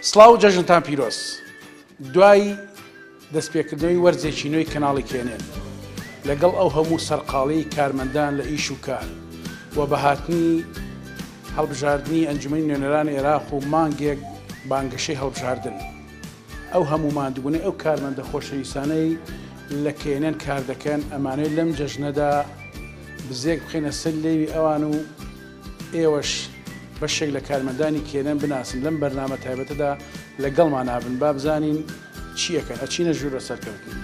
سڵاو و جەژنتان پیرۆز. دوای دەستپێکردنەوەی وەرزێکی نوێی کەناڵی کێنێن، لەگەڵ ئەو هەموو سەرقاڵیی کارمەندان لە ئیش و کار و بە هاتنی هەڵبژاردنی ئەنجومەنی نوێنەرانی عێراق و مانگێک بانگەشەی هەڵبژاردن، ئەو هەموو ماندووبوونەی ئەو کارمەندە خۆشەویستانەی لە کێنێن کار دەکەن، ئەمانەوێت لەم جەژنەدا بزێک بخەینە سەر لێوی ئەوان و ئێوەش بەشێک لە کارمەندانی کێنێن بناسن لەم بەرنامە تایبەتەدا لەگەڵمانا بن با بزانین چی ئەکەن ئەچینە ژوورە سەرکەوتن.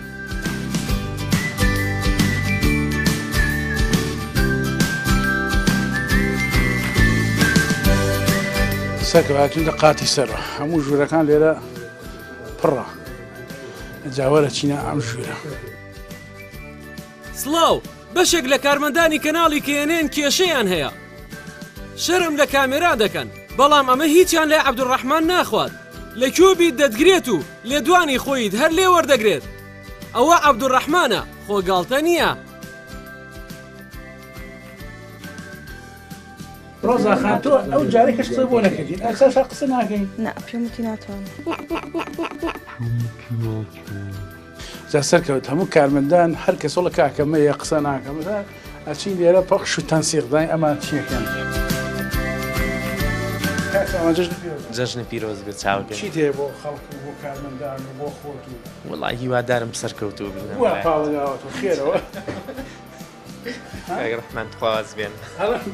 سەرکەوت هاتوین لە قاتی سەرەوە هەموو ژوورەکان لێرە پڕە جاوەرە چینە ئەم ژوورە. سڵاو، بەشێک لە کارمەندانی کەناڵی KNN کێشەیان هەیە شەرم لە کامێرا دەکەن، بەڵام ئەمە هیچیان لای عەبدولڕەحمان ناخوات، لە کوێ بیت دەتگرێت و لێدوانی خۆیت هەر لێ وەردەگرێت، ئەوە عەبدولڕەحمانە خۆ گاڵتە نییە. ڕۆزا خان تۆ ئەو جارەی کەش قسە بۆ نەکردین ئەساش قسە ناکەین نا پێم وتی ناتوانم. جا سەرکەوت هەموو کارمەندان هەر کەسۆڵە کاکە مەیە قسە ناکەم ئەچین لێرە پەخش و تەنسیق داین ئەمان چیەکەن جەژنی پیرۆز بێت چاوگە چیت هەیە بۆ خەڵک و بۆ کارمەندان و بۆ خۆت و وەڵا هیوادارم سەرکەوتوو بین وا پاڵناوەتەوە خێرەوە کاک ڕەحمان تخوا واز بێن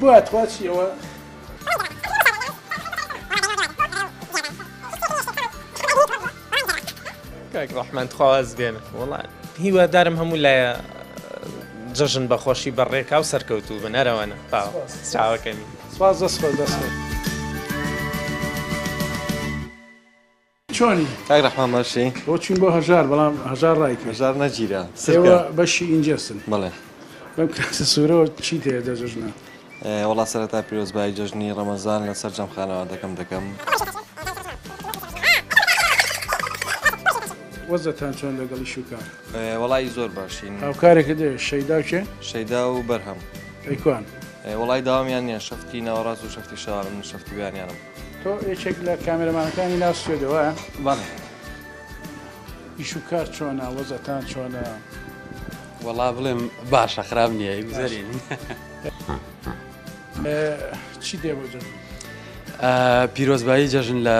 بۆ تخوا چیەوە کاک ڕەحمان تخوا واز بێنە وەڵا هیوادارم هەموو لایە جەژن بەخۆشی بەڕێکا و سەرکەوتوو بن هەرەوەنە چاوەکەمی سپاس دەست خۆش دەست خۆش. چۆنی؟ کاک ڕەحمان باشی؟ بۆ چوین بۆ هەژار بەڵام هەژار ڕای کرد. هەژار نەگیرا سرکە. ئێوە بەشی ئینجێسن. بەڵێ. بەم کراسە سوورەوە چیت هەیە دە جەژنە؟ وەڵا سەرەتا پیرۆزبایی جەژنی ڕەمەزان لە سەرجەم خانەوادەکەم دەکەم. وەزعتان چۆن لەگەڵ ئیش و کار؟ وەڵایی زۆر باشین. هاوکارێکت هەیە شەیدا و کێ؟ شەیدا و بەرهەم. ئەی کوان؟ وەڵایی داوامیان نییە شەفتی ناوەڕاست و شەفتی شەوانم من شەفتی بەیانیانم. تۆ یەکێک لە کامێرەمانەکانی ناو سوێدە وایە؟ بەڵێ. ئیش و کار چۆنە؟ وەزعتان چۆنە؟ وەڵا بڵێم باشە خراپ نییە گوزەرین. چی دێ بۆ جەژن؟ پیرۆزبایی جەژن لە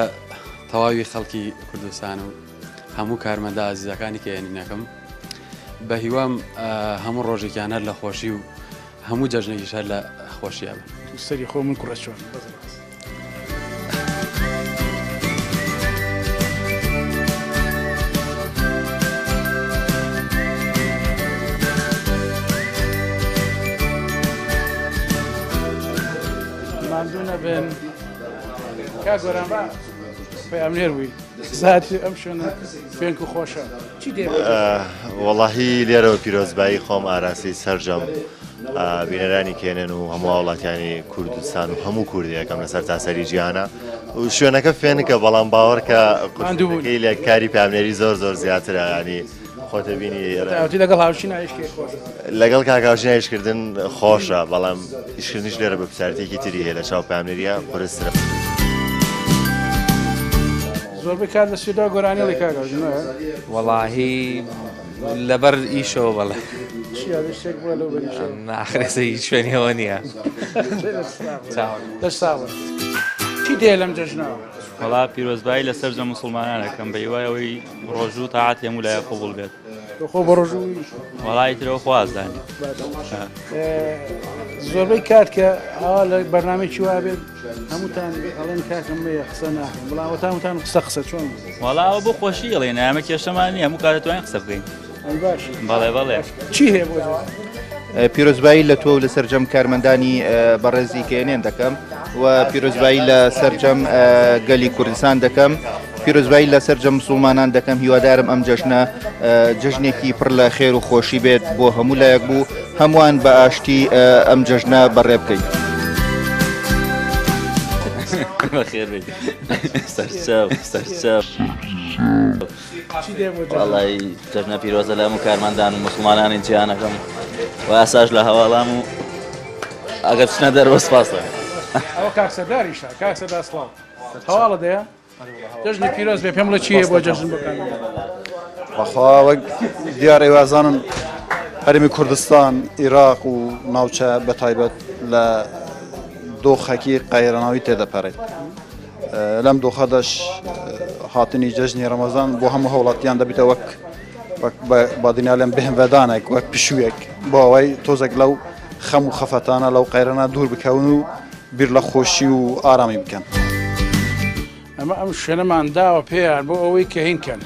تەواوی خەڵکی کوردستان و هەموو کارمەندە ئازیزەکانی کە ێنینەکەم بە هیوام هەموو ڕۆژێکیان هەر لە خۆشی و هەموو جەژنێکیش هەر لە خۆشییا بن. سەری خۆ من کوڕە چۆن بەس ڕاست. ماندوو نەبن کاک گۆران با پەیامنێر بووی زاتی ئەم شوێنە فێنک و خۆشە چی دێ وەڵاهی لێرەوە پیرۆزبایی خۆم ئاراسی سەرجەم بینەرانی کێنێن و هەموو هاوڵاتیانی کوردستان و هەموو کوردەکەم لەسەر تاسەری جیهانە و شوێنەکە فێنکە بەڵام باوەڕکە قورسەکەی لە کاری پامنێری زۆر زۆر زیاترە ینی خۆتە بینی لەگەڵ هاوشین ئایشکێ خۆش لەگەڵ کاکاوشین ئیشکردن خۆشە بەڵام ئیشکردنیش لێرە بە پرسیارتێکی تری هەیە لە چاو پامنێریە قورسترە. زۆربەی کات لە سوێدا گۆرانی ئەڵێ کاک هاوژین وایە؟ وەڵاهی لەبەر ئیشەوە بەڵێ. چییە شتێک بووە لەو بەریشەوە؟ نا ئاخر ئێستا هیچ شوێنی ئەوە نییە. دەست ساغ بن. چی دێ لەم جەژنەوە؟ وەڵا پیرۆزبایی لە سەرجەم موسڵمانان ئەکەم بە هیوای ئەوەی ڕۆژوو و تاعەتی هەموو لایەک قبوڵ بێت. تۆ خۆ بە ڕۆژووی؟ وەڵا ئیتر ئەوە خوا ئەزانێ. زۆربەی کات کە ئاوا لە بەرنامەیەکی وا بێت هەمووتان ئەڵێن کاکەم مەیە قسە ناکەم بەڵام ئەوەتا هەمووتان قسە قسە چۆن وەڵا ئەوە بۆ خۆشی ئەڵێن ئێمە کێشەمان نییە هەموو کات دەتوانین قسە بکەین بەڵێ بەڵێ چی هەیە بۆ پیرۆزبایی لە تۆ و لە سەرجەم کارمەندانی بەڕێزی کێنێن دەکەم و پیرۆزبایی لە سەرجەم گەلی کوردستان دەکەم پیرۆزبایی لە سەرجەم مسوڵمانان دەکەم هیوادارم ئەم جەژنە جەژنێکی پڕ لە خێر و خۆشی بێت بۆ هەموو لایەک بوو هەمووان بە ئاشتی ئەم جەژنە بەڕێ بکەین. وەڵی جەژنە پیرۆزە لە هەموو کارمەندان و موسڵمانانی جیهانەکەم و ئاساش لە هەواڵام و ئەگەر بچنە دەرەوە سپاسە. ئەوە کاک سەرداریشە کاک سەردار سڵاو هەواڵە دەیە؟ جەژنی پیرۆز بێ پێم بڵێ چی هەیە بۆ جەژن بۆ بەخوا وەک دیار ئێوازانن هەرێمی کوردستان ئیراق و ناوچە بە تایبەت لە دۆخەکی قەیراناوی تێدەپەڕێت لەم دۆخەدەش هاتنی جەژنی ڕەمەزان بۆ هەموو هاوڵاتیان دەبیتە وەک وەک بادینالم بهێنڤدانێک وەک پشوویەک بۆ ئەوەی تۆزێک لەو خەم و خەفەتانە لەو قەیرانە دوور بکەون و بیر لە خۆشی و ئارامی بکەن. ئەمە ئەم شوێنەمان داوە پێیان بۆ ئەوەی کە هینکەن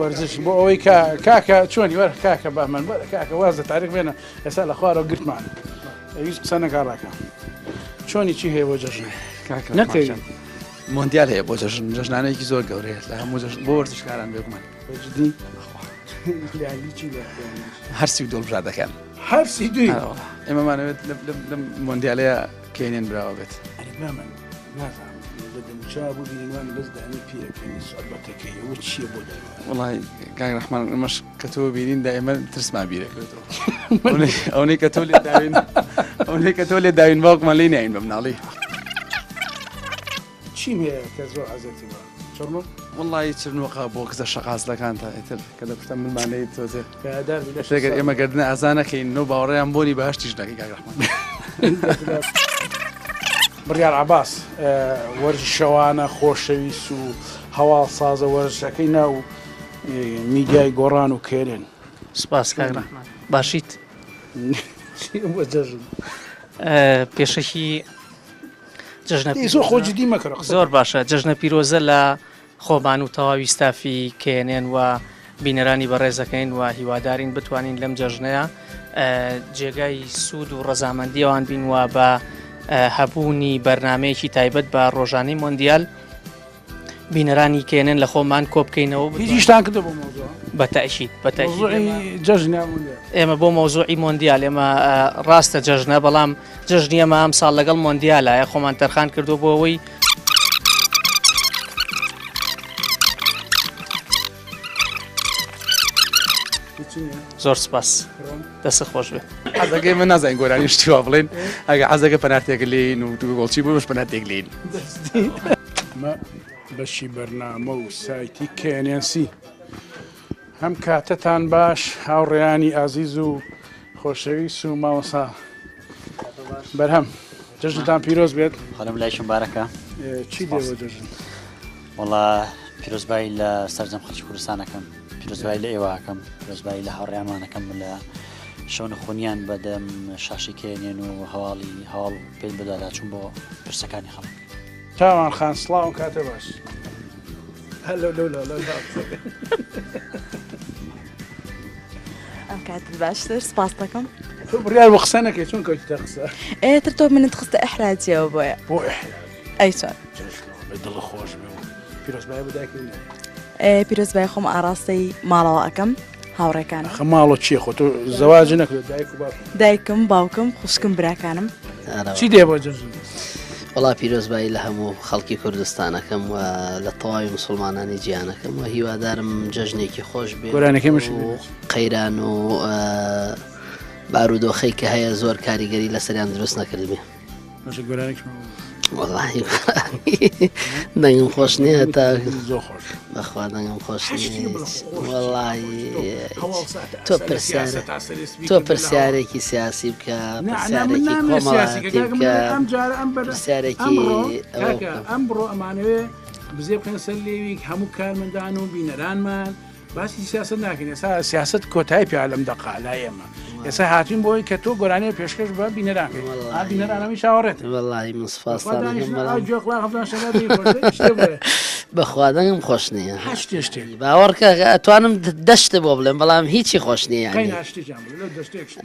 وەرزش بۆ ئەوەی کە کاکە چۆنی وەرە کاکە بەهمەن وەرە کاکە واز لە تاریخ بێنە ئێستا لە خوارەوە گرتمان ئەویست قسە نەکا ڕاکە چۆنی چی هەیە بۆ جەژن کاکە نەکەوی مۆندیال هەیە بۆ جەژن جەژنانەیەکی زۆر گەورەیە لە هەموو جەژن بۆ وەرزشکاران بێگومان بەجدی هەرسی و دۆڵبژاردەکان هەرسی دوی ئێمەمانەوێت لەم مۆندیالەیە کێنێن براوە بێت نازانم لە دەموچاو بوو بینیمان بەس دانی پێەکەنی سەبەتەکەی ئەوە چییە بۆ دەرەوە وڵی کاک ڕەحمان ئەمەش کە تۆ بینین دا ئێمە ترسمان بیرەکەوێتەوە ئەونەی کە تۆ لێ داوین ئەونەی کە تۆ لێ داوین باوکمان لێ ناین بە مناڵی چیم هەیە کە زۆر عەزێتی بە چڕنوق؟ وەڵڵاهی چرنوقە بۆ کزە شەقازلەکان تا ئیتر کە لە پشتە ملمانەی تۆزێ ئیتر ئێمە گەردنە ئازا نەکەین نۆ باوەڕیان بۆنی بەهەشتیش نەکەی کاک ڕەحمان. بڕیار عەباس وەرزشەوانە خۆشەویست و هەواڵ سازە وەرزشەکەی ناو میدیای گۆڕان و کێرێن. سپاس کاک ڕەحمان باشیت؟ بۆ جەژن پێشەکی جەژنە زۆر خۆ جدی مەکەرە قسە زۆر باشە جەژنە پیرۆزە لە خۆمان و تەواوی ستافی کێنێن و بینەرانی بەڕێزەکەین و هیوادارین بتوانین لەم جەژنەیە جێگای سوود و ڕەزامەندیەوان بین و بە هەبوونی بەرنمەیەکی تایبەت بە ڕۆژانەی مۆندیال بینەرانی کێنن لە خۆمان کۆ بکەینەوە هیچ ئیشتان کردو بۆ مەوزوع بە تەئکید بە تەئکید مەوزوعی جەژن یا مۆندیال ئێمە بۆ مەوزوعی مۆندیال ئێمە ڕاستە جەژنە بەڵام جەژنی ئێمە ئەم ساڵ لەگەڵ مۆندیالایە خۆمان تەرخان کردو بۆ ئەوەی زۆر سپاس دەست خۆش بێت حەزەکەی من نازانین گۆرانی شتی وا بڵێن ئەگە حەزەکە پەناتێک لێین و گۆڵچی بۆ بەش پەناتێک لێین ئەمە بەشی بەرنامە و سایتی KNNC هەم کاتەتان باش هاوڕێیانی ئازیز و خۆشەویست و مامۆسا بەرهەم جەژنتان پیرۆز بێت خەلم لایشم بارەکە چی دێ بۆ جەژن وەڵا پیرۆزبایی لە سەرجەم خەڵکی کوردستانەکەم پیرۆزبایی لە ئێوەکەم پیرۆزبایی لە هاوڕێیانمانەکەم لە شەونخونیان بەدەم شاشی کێنێن و هەواڵی هەواڵ پێ بەدواداچوون بۆ پرسەکانی خەڵک. تاوان خان سڵاو کاتە باش لەو لەو لەو لەو ئەم کاتت باشتر سپاس دەکەم تۆ بڕیار بۆ قسە نەکەی چۆن کەوتیتە قسە ئێتر تۆ منت خستە ئەحراجیەوە بۆیە بۆ ئەحراج ئەی چۆن دڵ خۆش بێ پیرۆزبای بۆ دایکت پیرۆزبای خۆم ئاراستەی ماڵەوە ئەەکەم هاوڕێکانم خە ماڵۆ چییە خۆ تۆ زەواج نەکرد دایک و باوک دایکم باوکم خوشکم براکانم چی دێ بۆ جەژن وەڵا پیرۆزبایی لە هەموو خەڵکی کوردستانەکەم و لە تەواوی مسلمانانی جیانەکەم و هیوادارم جەژنێکی خۆش بێ گۆرانەکەی مش و قەیران و بارودۆخەی کە هەیە زۆر کاریگەری لەسەریان دروست نەکردبێ باشە گۆرانێکمان وەڵاهی دەنگم خۆش نییە تا زۆر خۆش بەخوا دەنگم خۆش نییە وەڵاهی تۆ پرسیار تۆ پرسیارێکی سیاسی بکە پرسیارێکی کۆمەڵایەتی بکە پرسیارێکی ئەوە بکە. ئەمڕۆ ئەمانەوێ بزێ بخەنە سەر لێوی هەموو کارمەندان و بینەرانمان باسی سیاسەت ناکەین ئێستا سیاسەت کۆتایی پیا لەم دەقا لای ئێمە ئێستا هاتوین بۆی کە تۆ گۆرانیە پێشکەش بە بینەران بکەیت ئا بینەران هەمیشە چاوەڕێتن وەڵاهی من سوپاستان دەکەم بەڵام گوێ بەخوا دەنگم خۆش نییە هەر شتێ شتێ باوەڕکە ئەتوانم دەشتە بۆ بڵێم بەڵام هیچی خۆش نییە یعنی قەینا شتێکیان بڵێ لەو دەشتێک شت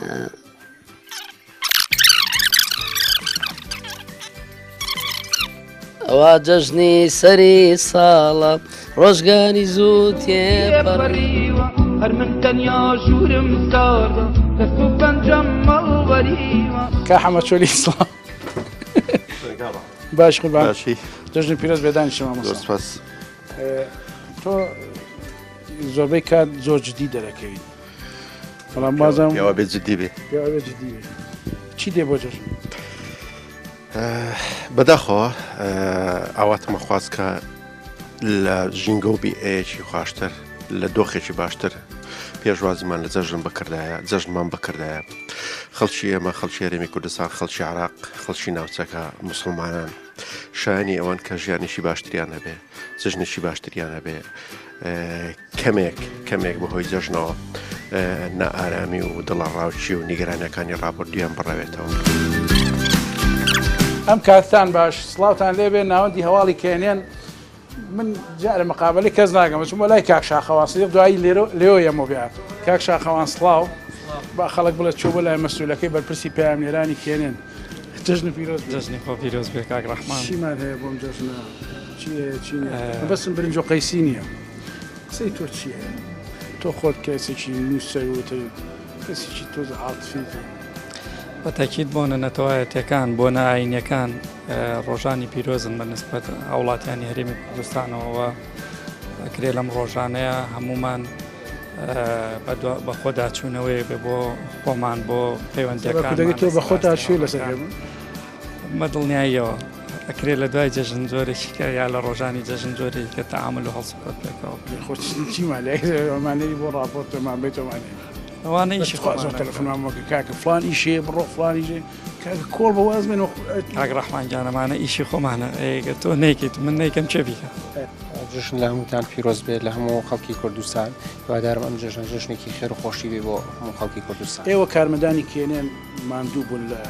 ئەوا جەژنی سەری ساڵە ڕۆژگاری زوو تێپەڕیوە هەر من تەنیا ژوورم ساردە دەست و پەنجەم مەڵوەریوە کا حەمە چۆلی سڵاو باش قوربان باشی جەژنی پیرۆز بێدانی شما زۆر سپاس تۆ زۆربەی کات زۆر جدی دەرەکەویت بەڵام بازم پێوە بێ جدی بێ پێوە بێ جدی بێ چی دێ بۆ جەژن بەداخەوە ئاواتمە خواست کە لە ژینگە و بیئەیەکی خاشتر لە دۆخێکی باشتر پێشوازیمان لە جەژن بکردایە جەژنمان بکردایە خەڵکی ئێمە خەڵکی هەرێمی کوردستان خەڵکی عراق خەڵکی ناوچەکە مسلمانان شایانی ئەوەن کە ژیانێکی باشتریان هەبێ جەژنێکی باشتریان هەبێ کەمێک کەمێک بەهۆی جەژنەوە نائارامی و دڵەڕاوکی و نیگەرانیەکانی ڕابردوویان بڕەوێتەوە. ئەم کاتتان باش سڵاوتان لێبێ ناوەندی هەواڵی کێنێن من جارە مقابلی کەس ناگەم چوومە لای کاک شاخەوان سدیق دوایی لێرە لێۆ یەمۆ بیا کاک شاخەوان سڵاو با خەڵک بڵێ چوو بۆ لای مەسولەکەی بەرپرسی پەیامنێرانی کێنێن جەژنی پیرۆز جەژنی خۆ پیرۆز بێ کاک ڕەحمان چیمان هەیە بۆم جەژنە چی هەیە چی نییە بەسم برنج و قەیسی نییە قسەی تۆ چییە تۆ خۆت کەسێکی نووسەر و کەسێکی تۆز عاتفی بە تەکید بۆنە نەتەوایەتیەکان، بۆنە ئایینیەکان ڕۆژانی پیرۆزن بە نسبەت هاوڵاتیانی هەرێمی کوردستانەوە و ئەکرێ لەم ڕۆژانەیە هەمومان بە خۆداچوونەوەیە بێ بۆ خۆمان بۆ پەیوەندیەکان تۆ بە خۆتا چووی لەسەر بە دڵنیاییەوە ئەکرێ لە دوای جەژن جۆرێکی کە یا لە ڕۆژانی جەژن جۆرێکی کە تەعامل و هەڵسوکەوت پێکەوە خۆ چیمان لەمانەی بۆ ڕاپۆرتەمان بێتەوانێ ئەوانە ئیشی خوا زۆر تەلەفۆنمان بۆ کرد کاکە فڵان ئیشێ بڕۆ فڵان ئیشێ کاکە کۆڵ بە واز بێن کاک ڕەحمان گیان ئەمانە ئیشی خۆمانە ئەگەر تۆ نەیکەیت من نەیکەم کێ بیکە جەژن لە هەمووتان پیرۆز بێت لە هەموو خەڵکی کوردستان هیوادارم ئەم جەژنە جەژنێکی خێر و خۆشی بێ بۆ هەموو خەڵکی کوردستان. ئێوە کارمەندانی کێنێن ماندوو بوون لە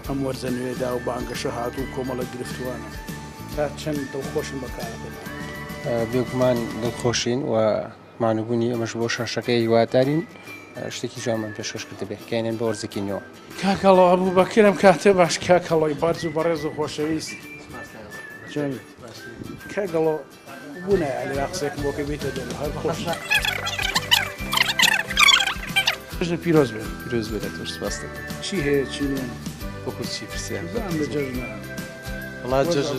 ئەم وەرزە نوێدا و بانگەشە هات و کۆمەڵە گرفتوانە تا چەند دڵخۆشن بە کارەکەتان؟ بێگومان دڵخۆشین و مانوبوونی ئێمەش بۆ شاشەکەی هیوادارین شتێکی جوانمان پێشکەش کردبێ کەینێن بە وەرزێکی نوێوە. کاک هەڵۆ ئەبوبەکر ئەم کاتە باش کاک هەڵۆی بەرز و بەڕێز و خۆشەویست چۆنی کاک هەڵۆ بوونایە لێرا قسەیەکم بۆ کەی بێیتە دەرەوە هەر خۆش جەژنت پیرۆز بێت. پیرۆز بێت لە تۆش سپاس دەکەم. چی هەیە چی نییە؟ وەکو چی پرسیار؟ بزانم لە جەژنە. وەڵا جەژن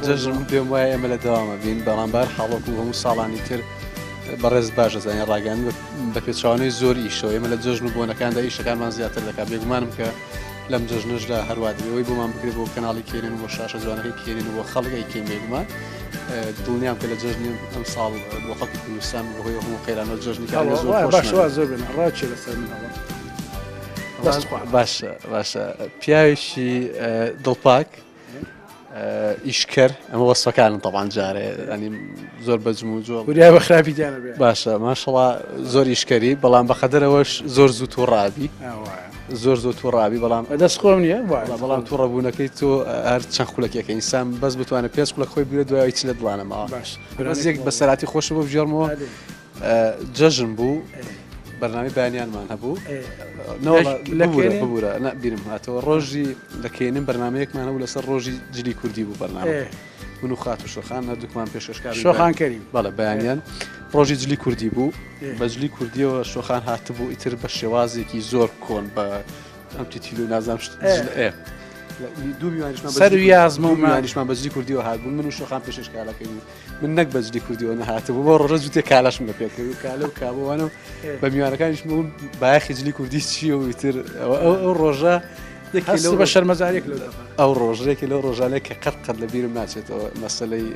جەژن من پێم وایە ئێمە لە دەوامە بین بەڵام بار حاڵۆک و هەموو ساڵانی تر بەڕێز باش دەزانین ڕاگەیاندن بە پێچەوانەی زۆر ئیشەوە ئێمە لە جەژن و بۆنەکاندا ئیشەکانمان زیاتر دەکات بێگومانم کە لەم جەژنەشدا هەروا دەبێ ئەوەی بۆمان بکرێت بۆ کەناڵی کێنن و بۆ شاشە جوانەکەی کێنن و بۆ خەڵک ئەیکەین بێگومان دڵنیام کە لە جەژنی ئەم ساڵ بۆ خەڵکی کوردستان بەهۆی هەموو قەیرانەوە جەژنی زۆر خۆش باشە زۆر بێنە ڕاچێ لەسەر منەوە باشە باشە پیاوێکی دڵپاک ئیشکەر ئەمە وەسفەکانم تەبان جارێ ینی زۆر بەجم و جۆ وریا بە خراپی دیانە بێ باشە ماشەڵا زۆر ئیشکەری بەڵام بە قەدەرەوەش زۆر زوو تووڕابی زۆر زۆر تووڕابی بەڵام بەدەست خۆم نییە بەڵام تووڕەبوونەکەی تۆ هەر چەند خولەکێکە ئینسان بەس بتوانێت پێنج خولەک خۆی بگرێت دوای چ لە دڵانەمەوە باش بەس یەک بەسەراتی خۆشە بۆ بگێڕمەوە جەژن بوو بەرنامەی بەیانیانمان هەبوو ببورە بیرم هاتەوە ڕۆژی لە کێنم بەرنمەیەکمان هەبوو لەسەر ڕۆژی جلی کوردی بوو بەرنامە من و خات و شۆخان هەردووکمان پێشکەشکار شۆخان کەریم بەڵێ بەیانیان ڕۆژی جلی کوردی بوو بە جلی کوردیەوە شۆخان هاتبوو ئیتر بە شێوازێکی زۆر کۆن بە ئەم تیتیل و نازانم شت دوو میوانیشمان سەر یازمە میوانیشمان بە جلی کوردیەوە هاتبوون من و شۆخان پێشکەشکارەکەی من نەک بە جلی کوردیەوە نەهاتبوو بۆ ڕۆژە جووتێ کالاشم لە پێکرد و کالە و کابووانە و بە میوانەکانیش بوون بایەخی جلی کوردی چییە و ئیتر ئەو ڕۆژە یەکێ لەو بە شەرمەزارێک لەو ئەو ڕۆژێکی لەو ڕۆژانەیە کە قەت قەت لە بیرم ناچێتەوە مەسلەی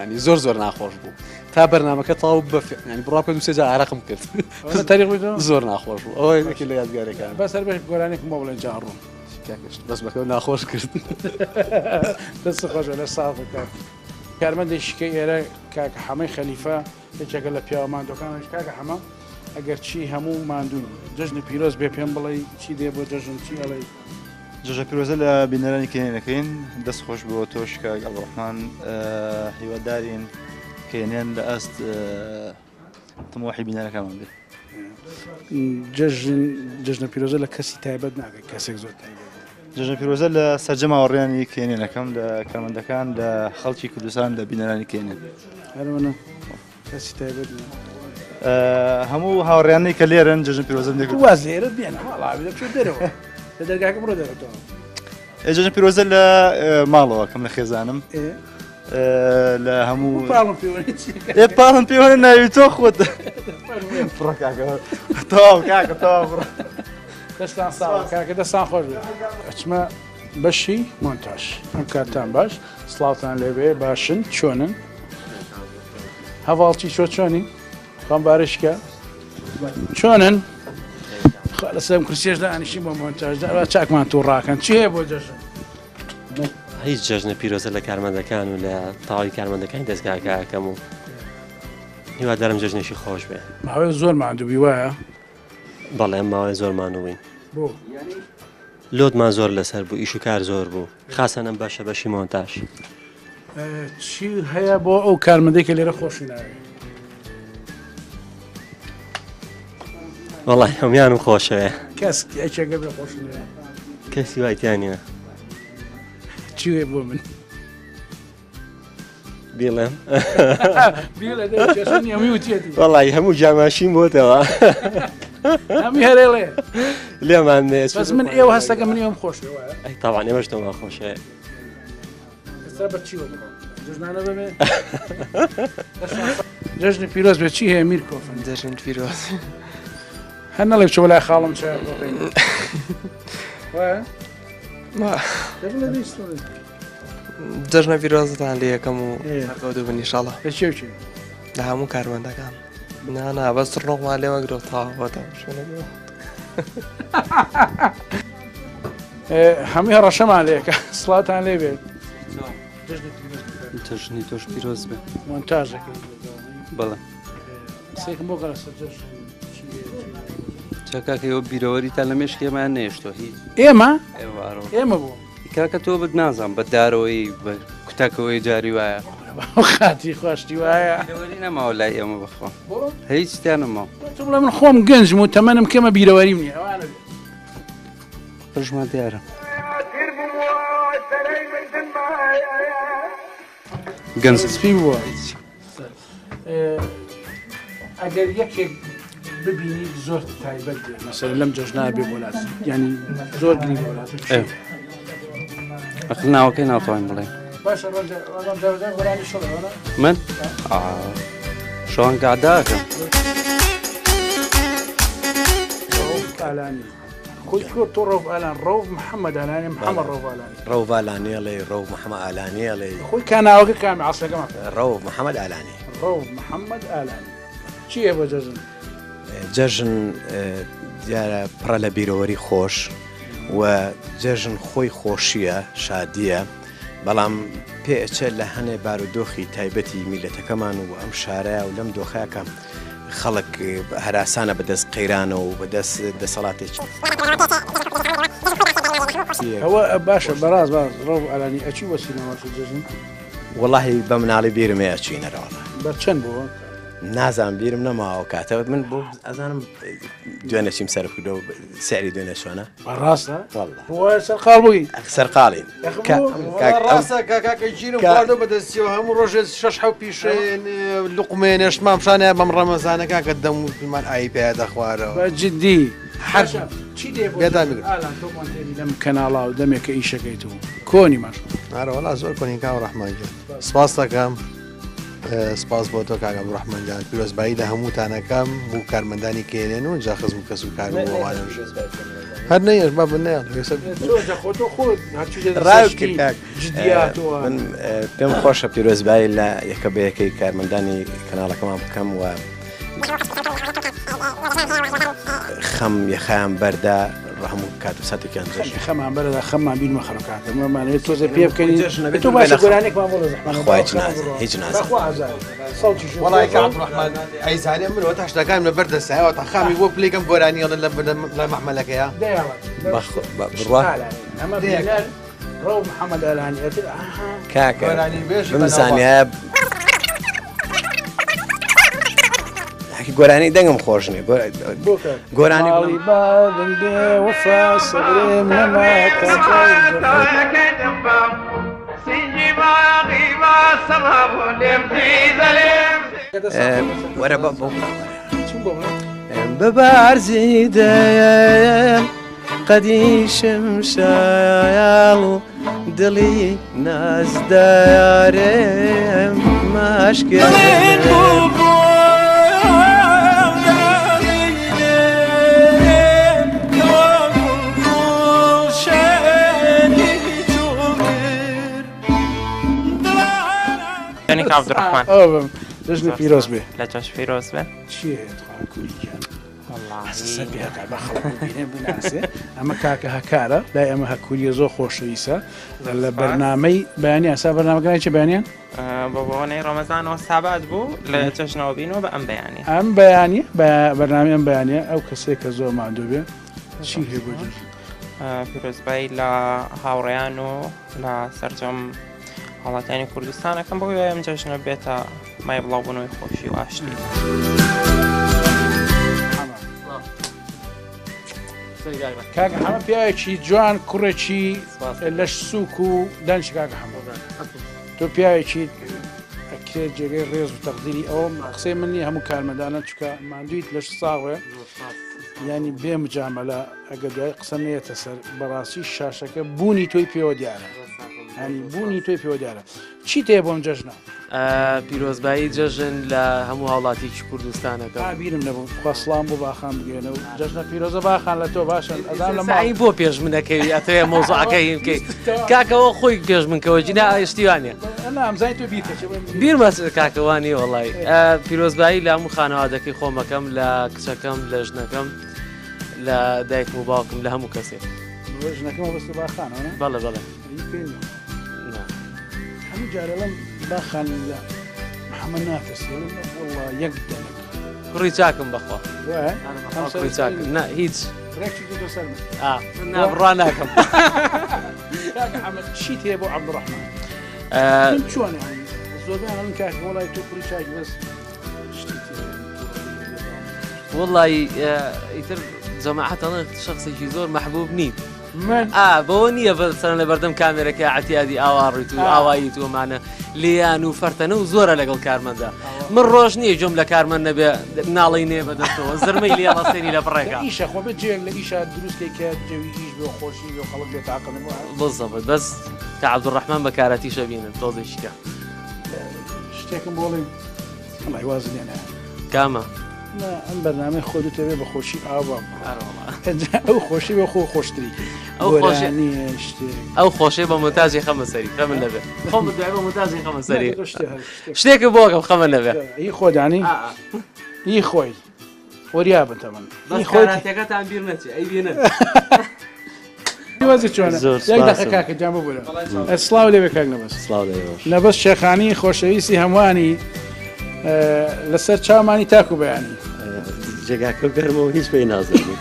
ینی زۆر زۆر ناخۆش بوو تا بەرنمەکە تاو بە ینی بڕا بکە دوسێ جا ئارەقم کرد زۆر ناخۆش بوو ئەوە یەکێ لە یادگارەکان بەس هەر بەش گۆرانێکم بۆ بڵێن جاڕۆم بەس بەکە ناخۆش کرد دەست خۆش لە ساغ بکات کارمەندێکی کە ئێرە کاکە حەمەی خەلیفە یەکێکە لە پیاوە ماندووەکانش کاکە حەمە ئەگەر چی هەموو ماندوون جەژنی پیرۆز بێ پێم بڵێ چی دێ بۆ جەژن چی ئەڵێ جەژە پیرۆزە لە بینەرانی کێنەکەین دەست خۆش بۆ تۆش کاک عەبدوڕەحمان هیوادارین کێنێن لە ئاست تموحی بینەرەکانمان بێت. جەژن جەژنە پیرۆزە لە کەسی تایبەت ناکەی کەسێک زۆر تایبەت جەژنە پیرۆزە لە سەرجەم هاوڕێیانی کێنێن ئەکەم لە کارمەندەکان لە خەڵکی کوردستان لە بینەرانی کێنێن هەروەنە کەسی تایبەت نییە. هەموو هاوڕێیانەی کە لێرن جەژن پیرۆزم لێ واز لێرە بێنە وەڵا بچۆ دەرەوە لە دەرگاکە بڕۆ دەرەوە جەژن پیرۆزە لە ماڵەوە کەم لە خێزانم لە هەموو پاڵم پێوە ناوی تۆ خۆت بڕە کاکە تەواو کاکە تەواو بڕە دەستان ساڵ کاکە دەستان خۆش بێت ئەچمە بەشی مۆنتاژ ئەم کاتتان باش سڵاوتان لێبێ باشن چۆنن؟ هەڤاڵ چی چۆ چۆنی خۆم بارشکە چۆنن خوا لەسەر کورسیەشدا ئەنیشین بۆ مۆنتاژدا ئەوە چاکمان تووڕاکەن چی هەیە بۆ جەژن هیچ جەژنە پیرۆزە لە کارمەندەکان و لە تەواوی کارمەندەکانی دەستگاکە ئەکەم و هیوادارم جەژنێکی خۆش بێ. ماوەیە زۆر ماندوو بی وایە؟ بەڵێ ئەم ماوەیە زۆر ماندوو بووین. بۆ؟ لۆدمان زۆر لەسەر بوو ئیش و کار زۆر بوو خاسەن ئەم بەشە بەشی مۆنتاژ. چی هەیە بۆ ئەو کارمەندەی کە لێرە خۆشی ناوێ؟ وەڵای هەموویانم خۆشەوێ. کەس یەکێکە بێ خۆشی ناوێ؟ کەسی وای تیا نییە. چی هەیە بۆ من؟ بیڵێم بیڵێ دەی کێشە نییە هەمووی وتیەتی. وەڵای هەموو جاماشیم بۆتەوە. هەمووی هەرێڵێ. لێمان نێ بەس من ئێوە هەستەکە من ئێوەم خۆشێ وایە؟ ئەی تاوان ئێمەش تۆمان خۆشەوێ. ئێستا بە چیوە بڕۆم؟ جەژنانە بەمێ؟ جەژنی پیرۆز بێ چی هەیە میر کۆفن؟ جەژن پیرۆز. هەر نەڵێ بچۆ لای خاڵم چای بخۆین. وایە؟ جەژنە پیرۆزتان لێ یەکەم و سەرکەوتوو بن ئیشاڵڵا. لە چێ و چێ؟ لە هەموو کارمەندەکان. نا نا بەس ڕۆڵمان لێ وەگرەوە تەواو بۆتە شوێنەکە. هەمووی هەڕەشەمان لێکە سڵاتان لێ بێت. جەژنی تۆش پیرۆز بێ. مۆنتاژەکەی بەڵێ. قسەیەکم بۆ گەڕە سەر جەژن. چا کاکە ئێوە بیرەوەریتان لە مێشکی ئێمەیان نەهێشتووە هیچ. ئێمە؟ ئێمە بۆ؟ کاکە تۆ بت نازانم بە دارەوەی بە کوتەکەوەی جاری وایە. خاتی خۆشتی وایە. بیرەوەری نەماوە لای ئێمە بەخوا. هیچ تیا نەماوە. تۆ بڵێ من خۆم گەنجم و تەمەنم کەمە بیرەوەریم نییە ئەوانە بێ. قژمان دیارە. گەنج سپی بووە. ئەگەر یەکێک ببینیت زۆر تایبەت بێ مەسەر لەم جەژنا بێ بۆ لات ینی زۆر گرنگ بۆ لات ئەخر ناوەکەی ناتوانین بڵێ باشە ڕۆژ شڵ من شەوان گاداکەم ئالانی خۆی کۆ تۆ ڕەوف ئالان ڕەوف محەممەد ئالانی محەممەد ڕەوف ئالانی ڕەوف ئالانی ئەڵێ ڕەوف محەممەد ئالانی ئەڵێ خۆی کاناوەکە کامی عەسڵەکەمان ڕەوف محەممەد ئالانی ڕەوف محەممەد ئالانی چییە بۆ جەژن؟ جەژن دیارە پڕە لە بیرەوەری خۆش و جەژن خۆی خۆشییە شادییە بەڵام پێئەچێت لە هەنێ بارودۆخی تایبەتی میلەتەکەمان و ئەم شارە و لەم دۆخەکە خەڵک هەراسانە بەدەست قەیرانەوە و بەدەست دەسەڵاتێکی ئەوە باشە بەڕاست باز ڕەو ئالانی ئەچی بۆ سینەما جەژن؟ وەڵاهی بە مناڵی بیرم هەیە ئەچوینەرەوە. بە چەند بووە؟ نازانم بیرم نەماوە کاتە من بۆ ئەزانم دوێنێ چیم سەرف کردەوە سعری دوێنێ چۆنە ڕاستە سەرقاڵ بووی سەرقاڵین ڕاستە کاکە گیرم خواردۆ بەدەستیەوە هەموو ڕۆژێ شەش حەو پیشێ لوقمێ نێشتمان پیشانە بەم ڕەمەزانە کاکە دەم و پیمان ئای پێ دەخوارەوە بە جدی هەر چی دێ بۆ ئالان تۆ مۆنتێری لەم کەناڵا و دەمێکە ئیشەکەیت و کۆنی ماش ئارە وەڵا زۆر کۆنین کاک ڕەحمان گیان سپاس دەکەم سپاس بۆ تۆ کاک عەبدولڕەحمان گیان پیرۆزبایی لە هەمووتان ئەکەم و کارمەندانی کێنێن و جا خزم و کەس و کار و ئەوانەش هەر نەیەش با بن نەیان من پێم خۆشە پیرۆزبایی لە یەکە بە یەکەی کارمەندانی کەناڵەکەمان بکەم و خەم یەخەیان بەردا هەموو کات و ساتێکیان جەژن خەمان بەرەدا خەممان بیر مەخەرە کاکە مەمانەوێت تۆزێ پێ بکەنین تۆ باشە گۆرانێکمان بۆ لە زەحمەت خوا هیچ نازانێ هیچ نازانێ خوا ئازارێ سەوتیش وەڵای کاک عەبدولڕەحمان ئەیزانێ من وەتا شتەکانم لەبەر دەستایەوە تا خامی بۆ پلێکم گۆرانی ئەڵێ لە مەحمەلەکەیە بڕوا ئەمە بینەر ڕەو محەممەد ئالانی ئەتر کاکە بمزانیایە گۆرانی دەنگم خۆش نییە گۆرانی بابم بێ وەفا سەبرێم نەما وەرە بە بۆ بەبارزی دەیان قەدیشم شایاڵ دڵی نازدارێم ماشکێ جەژنت پیرۆز بێ. لە تۆش پیرۆز بێ. چی هەیە تخوا کوری گیان؟ سەر پێ هەکا با خەڵک ببینێ بناسێ. ئەمە کاکە هەکارە لای ئەمە هەکوریە زۆر خۆشەویستە لە بەرنامەی بەیانیان سا بەرنامەکە ناوی چیە بەیانیان؟ بۆ بۆنەی ڕەمەزانەوە سابات بوو لە جەژنەوە بینەوە بە ئەم بەیانی. ئەم بەیانیە بەرنامەی ئەم بەیانیە ئەو کەسێک کە زۆر ماندوو بێ چی هەیە بۆ جەژن؟ پیرۆزبایی لە هاوڕێیان و لە سەرجەم هاوڵاتیانی کوردستان ئەکەم بەو هیوای ئەم جەژنە بێتە مای بڵاوبوونەوەی خۆشی و ئاشتی. کاک حەمە پیاوێکی جوان کوڕێکی لەش سووک و دانیش کاک حەمە تۆ پیاوێکی ئەکرێت جێگەی ڕێز و تەقدیری ئەوە قسەی من نییە هەموو کارمەندانە چکە ماندویت لەش ساغێ ینی بێ مجامەلە ئەگە دوای قسە نێتە سەر بەڕاستی شاشەکە بوونی تۆی پێوە دیارە ینی بوونی تۆی پێوە دیارە چی تێ بۆم جەژنە؟ پیرۆزبایی جەژن لە هەموو هاوڵاتیکی کوردستانەکە بیرم نەبوو خوا سڵام بۆ باخان بگەێنە و جەژنە پیرۆزە باخان لە تۆ باشە ئەزان لە ماڵی بۆ پێش منەکەوی ئەتەوێ مۆزعەکە هین بکەیت کاکەەوە خۆی پێش من کەەوە جینا شتیوانە بیرمە کاکەوانی وڵی پیرۆزبایی لە هەموو خانەوادەکەی خۆمەکەم لە کچەکەم لە ژنەکەم لە دایکم و باوکم لە هەموو کەسێک ژنەکەم بەستە باخانەوە بەڵێ بەڵێ هەموو جارەڵم باخان لە محەممەد ناترسی وەڵڵا یەک دەنک کوڕی چاکم بەخوا کوڕی چاکم نا هیچ بڕا ناکەم چی تێ بۆ عەبدوڕەحمان چۆن زۆربیان ئەڵێن کاک وەڵای تۆ کوڕی چاکی بەس وەڵی ئیتر جەماعەت ئەڵێن شخصێکی زۆر مەحبوب نیت ئا بەوە نییە بەسەر لە بەردەم کامێرەکە عتیادی ئاوا ڕیت و ئاوایی تۆمانە لیان و فەرتەنە و زۆرە لەگەڵ کارمەندە من ڕۆژ نییە جۆم لە کارمەند نەبێ ناڵی نێ بەدەستەوە زرمەی لێ ڕاستێنی لە بڕێکە ئیشە خۆ بێت جێک لە ئیشە دروستێک کە جەوی ئیش بۆ خۆشی بۆ خەڵک بێت تاقم بزەبت بەس کە عەبدولڕەحمان بە کارەتیشە بینن تۆزێکیکە شتێکم بۆ بڵێ وەڵای وازم لێ نایە کامە؟ نا ئەم بەرنامەی خۆ دوتەوێ بە خۆشی ئاوا ئەو خۆشی بە خۆ خۆشتری ئەو خۆشی ئەو خۆشی بە مۆنتاژی خەمە سەری خەمە نەبێ خۆم دوای بە مۆنتاژی خەمە سەری شتێکە بۆکەم خەمە نەبێ ئی خۆدانی ئی خۆی وەریا بن تەمەن ئی خۆی کاراتەکەتان بیر نەچێ ئەی بینن وەزی چۆنە یەک دەقە کاکە گیان ببورە سڵاو لێ بێ کاک نەبەز سڵاو لێ بێ. نەبەز شێخانی خۆشەویستی هەمووانی لەسەر چاومانی تاکو بەیانی جێگاکە گەرمە و هیچ پێی نازانم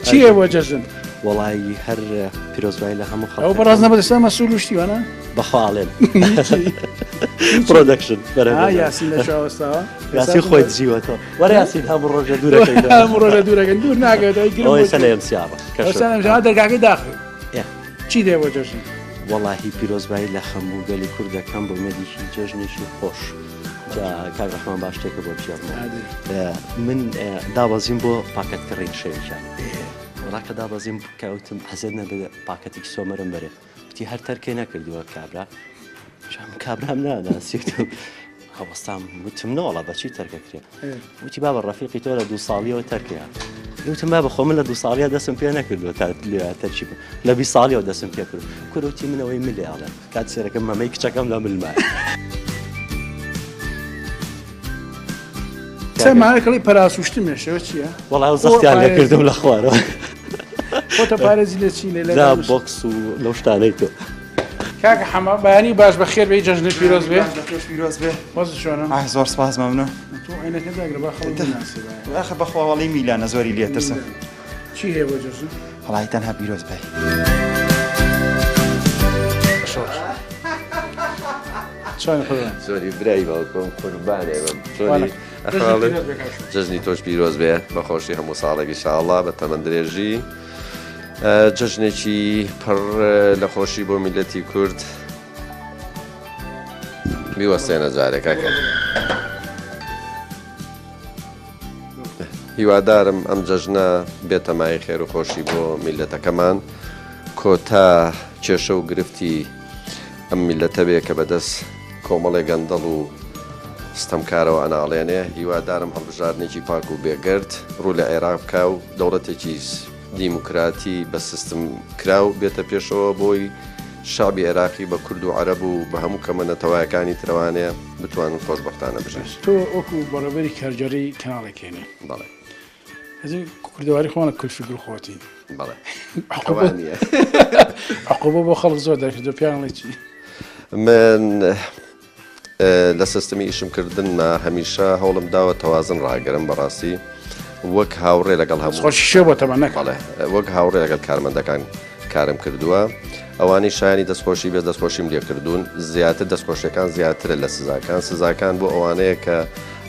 چییە بۆ جەژن وەڵایی هەر پیرۆزبایی لە هەموو خەڵک ئەو بەڕاست نەبەز ئێستا مەسوول و شتی وانە بەخوا ئەڵێن production یاسین لە شاوەستاوە یاسین خۆی دزیوەتەوە وەرە یاسین هەموو ڕۆژە دوورەکەی هەموو ڕۆژە دوورەکەن دوور ناکەوێتەوە گرم ئەوەی سەر لە ئێمسیاڕە دەرگاکەی داخرێت چی دێ بۆ جەژن؟ وەڵاهی پیرۆزبایی لە هەموو گەلی کورد دەکەم بە ئومێدێکی جەژنێکی خۆش جا کاک ڕەحمان با شتێکە بۆ بگێڕمەوە من دابەزیم بۆ پاکەت کڕین شەوێکیان وەڵا کە دابەزیم کەوتم حەزێت نەبێ پاکەتێکی سۆمەرم بەرێ وتی هەر تەرکێ نەکردووە کابرا شام کابرام ناناسیتم هەوەستام وتم نەوەڵا بەچی تەرکەکرێ وتی بابە ڕەفیقی تۆ لە دوو ساڵیەوە تەرکەیە وتم بابە خۆ من لە دوو ساڵیە دەستم پێ نەکردووە تا لێ تەرکی بم لە 20 ساڵیەوە دەستم پێ کرد کوروتی منەوەی ملێ ئەڵێم کات سێرەکەم مەمەی کچەکەم لە ملمە سەمانەکەڵی پەراسوشتم مێشەوە چییە؟ وەڵا زەختیان لێکردم لە خوارەوە خۆتە پارێزی لە چی لە بۆکس و لەو شتانەی تۆ کاکە حەمە بەیانی باش بەخێر بێی جەژنت پیرۆز بێ. تۆش پیرۆز بێ. وەزع چۆنە؟ ئاه زۆر سپاس مەمنون. تۆ عینەکە داگرە با خەڵک بناسێ بایە. ئاخە بەخوا وەڵی میلانە زۆری لێ ترسم. چی هەیە بۆ جەژن؟ وەڵی تەنها پیرۆز بای. چۆنی قوربان؟ چۆنی برای باوکم قوربانێ بم چۆنی ئەحواڵت؟ جەژنی تۆش پیرۆز بێ بەخۆشی هەموو ساڵێک ئیشاڵڵا بە تەمەن درێژی. جەژنێکی پڕ لە خۆشی بۆ میللەتی کورد. بیوەستێنە جارێ کاکە. هیوادارم ئەم جەژنە بێتە مایەی خێر و خۆشی بۆ میللەتەکەمان، کۆتا کێشە و گرفتی ئەم میللەتە بێ کە بەدەست کۆمەڵێ گەندەڵ و ستەمکارەوە ئەناڵێنێ، هیوادارم هەڵبژاردنێکی پاک و بێگەرد ڕوو لە عێراق بکا و دەوڵەتێکی دیموکراتی بە سیستم کراو بێتە پێشەوە بۆی. شەعبی عێراقی بە کورد و عەرەب و بە هەموو کەمە نەتەوایەکانی ترەوانەیە بتوانن خۆشبەختانە بژین. تۆ وەکو بەڕێوبەری کارگێڕی کەناڵێک هێنێ. بەڵێ. ئەزی کوردەواری خۆمانە کولفی گوڵ خۆتی. بەڵێ. عقوبە عقوبە بۆ خەڵک زۆر دەرکردووە پێیان ئەڵێی چی؟ من لە سیستمی ئیشم کردنما هەمیشە هەوڵم داوە تەوازن ڕاگرم بەڕاستی وەک هاوڕێ لەگەڵ هەموو خۆشی شێ بۆ تەمەن نەکە بەڵێ وەک هاوڕێ لەگەڵ کارمەندەکان کارم کردووە ئەوانەی شایانی دەستخۆشی بێت دەستخۆشیم لێکردوون زیاتر دەستخۆشیەکان زیاترە لە سزاکان سزاکان بۆ ئەوانەیە کە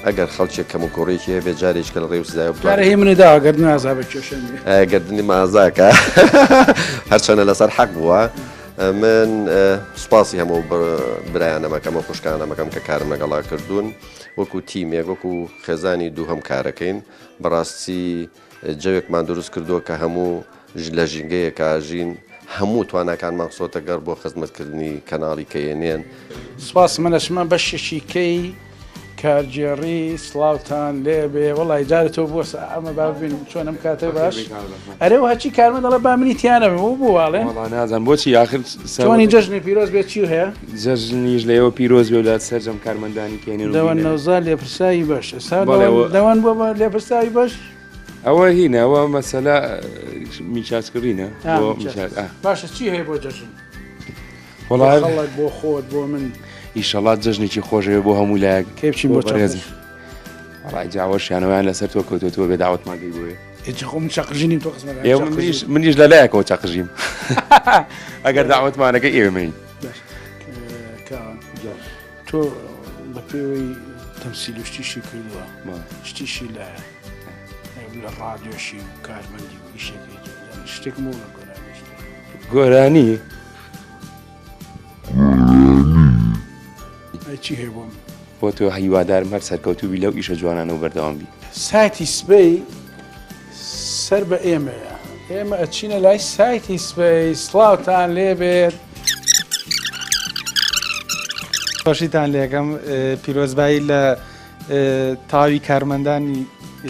ئەگەر خەڵکێک کەم و کوڕێکی هەبێ جارێکە لە ڕێ و سزای جارە هی منی داوە گەردن ئازا بە کێشە نییە گەردنی مازاکە هەرچەنە لەسەر حەق بووە من سوپاسی هەموو برایانەمەکەم و خوشکانەمەکەم کە کارم لەگەڵا کردوون وەکو تیمێک وەکو خێزانی دووهەم کارەکەین بەڕاستی جەوێکمان دروست کردووە کە هەموو لە ژینگەیەکا ژین هەموو تواناکانمان خستۆتە گەڕ بۆ خزمەتکردنی کەناڵی کەیەنێن. سوپاس من ئەچمە بەشێکی کەی کارگێڕی سڵاوتان لێبێ وەڵی جارە تۆ بۆ ئەمە با ببینم چۆن ئەم کاتە باش ئەرێ و هەرچی کارمەند دەڵێ با منی تیانە بم و بۆ واڵێن وەڵا نازانم بۆچی ئاخر چۆنی جەژنی پیرۆز بێت چی هەیە جەژنیش لە ئێوە پیرۆز بێ و لە سەرجەم کارمەندانی کێنێن و دەوەن بینەران. نەوزا لێپرساوی بەش ئێستا بەڵێ، دەوەن ئەوە- دەوەن بۆ بە لێپرساوی بەش ئەوە هینە ئەوە مەسەلە میچاج کڕینە آه، بۆ میچاج. میچاج ئا. باشە چی هەیە بۆ جەژن وەڵا بۆ خەڵک بۆ خۆت بۆ من ئیشەڵا جەژنێکی خۆشەوێ بۆ هەموو لایەک کەی بچین بۆ بەڕێز چەقژ؟ وەڵای جاوەشیانەوەیان لەسەر تۆ کەوتووە تۆ بێ داوەتمان کەی بۆیە ئێ خۆ من چەقژی نیم تۆ خزمەکان ئێ چەقژی. منیش منیش لە لایەکەوە چەقژیم ئەگەر داوەتمانەکەی ئێمەین باش کاوان تۆ بە پێوەی تەمسیل و شتیشی کردووە شتیشی لایە لە ڕادیۆشی و کارمەندی و ئیشەکەی شتێک مۆ لە گۆرانی گۆرانی ئەی چی هەیە بۆم؟ بۆ تۆ هیوادارم هەر سەرکەوتوو بی لەو ئیشە جوانانە و بەردەوام بی. سایتی سبەی سەر بە ئێمەیە ئێمە ئەچینە لای سایتی سبەی سڵاوتان لێبێت. خۆشیتان لێکەم پیرۆزبایی لە تەواوی کارمەندانی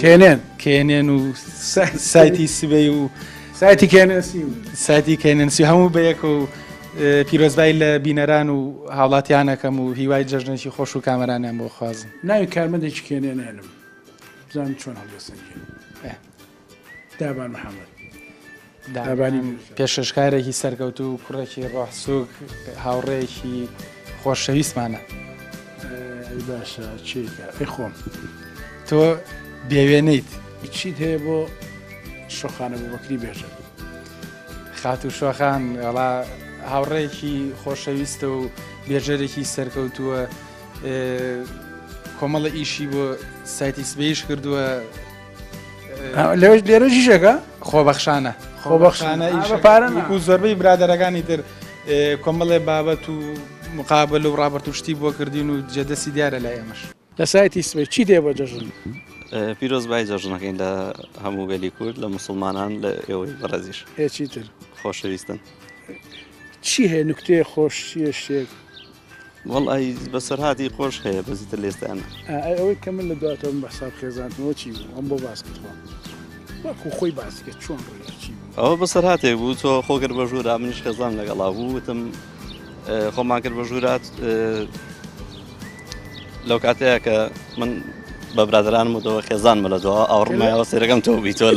کێنێن کێنێن و سایتی سبەی و سایتی کێنێنسی و سایتی کێنێنسی هەموو بەیەک و پیرۆزبایی لە بینەران و هاوڵاتیانەکەم و هیوای جەژنێکی خۆش و کامەرانیان بۆ خوازم. ناوی کارمەندێکی کێنێنێنم بزانم چۆن هەڵدەسەنگێنی. دابان محەمەد. دابانی پێشکەشکارێکی سەرکەوتوو و کوڕێکی ڕۆح سووک هاوڕێیەکی خۆشەویستمانە. ئەی باشە چیکە ئەی خۆم. تۆ بێوێنەیت. چیت هەیە بۆ شۆخان ئەبوبەکری بێژە؟ خاتوو شۆخان وەڵا هاوڕێیەکی خۆشەویستە و بێژەرێکی سەرکەوتووە کۆمەڵە ئیشی بۆ سایتی سبەیش کردووە لەوێش لێرە ژیژەکە خۆبەخشانە خۆبەخشانە پارە و زۆربەی برادەرەکانی تر کۆمەڵێ بابەت و مقابل و ڕابرت و شتی بۆ کردین و جێدەستی دیارە لای ئێمەش. لە سایتی سبەی چی دێ بۆ جەژن؟ پیرۆزبای جەژنەکەین لە هەموو گەلی کورد لە موسڵمانان لە ئێوەی بەڕێزیش. ئێ چیتر؟ خۆشەویستن. چی هەیە نوکتەیە خۆش چییە شتێک؟ وەڵی بەسەرهاتی خۆش هەیە بەزیتر لێستانە. ئەی ئەوەی کە من لە دواتەوە بە حساب خێزانتمەوە چی بوو ئەم بۆ باس کرد خۆ وەکو خۆی باسی کرد چۆن ڕووی چی بوو؟ ئەوە بەسەرهاتێک بوو تۆ خۆ کرد بە ژوورا منیش خێزان لەگەڵا بوو وتم خۆمان کرد بە ژوورات لەو کاتەیە کە من بە برادرانم وتەوە خێزانمە لە دوا ئاوڕمایەوە سێرەکەم تۆ بیتۆ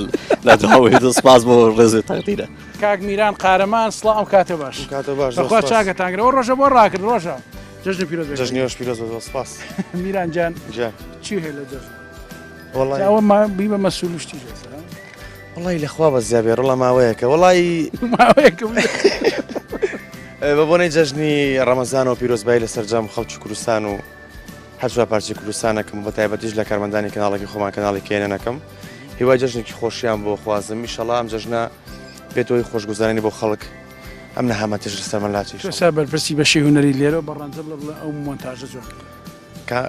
لە دواوەی تۆ سپاس بۆ ڕێز و تەقدیرە. کاک میران قارەمان سڵاو ئەم کاتە باش کاتە باش بەخوا چاکەتان گرەوە ڕۆژە بۆ ڕاکرد ڕۆژە جەژنی پیرۆز بێت جەژنی ئێوەش پیرۆز بێت سپاس میران جان جان چی هەیە لە جەژن وەڵای ئەوە ما بی بە مەسوول و شتی جەژن وەڵای لە خوا بەزیا بێ ڕۆڵە ماوەیەکە وەڵای ماوەیەکە بە بۆنەی جەژنی ڕەمەزانەوە پیرۆزبایی لە سەرجەم خەڵکی کوردستان و هەر چوار پارچەی کوردستانەکەم و بە تایبەتیش لە کارمەندانی کەناڵەکەی خۆمان کەناڵی کێنەکەم هیوای جەژنێکی خۆشیان بۆ خوازم ئیشەڵا ئەم جەژنە بێتەوەی خۆشگوزارانی بۆ خەڵک ئەم نەهامەتیش لەسەرمان لاچی تۆ سا بەرپرسی بەشی هونەری لێرە بە ڕەنجە بڵێ بڵێ ئەو مۆنتاژە جوان کە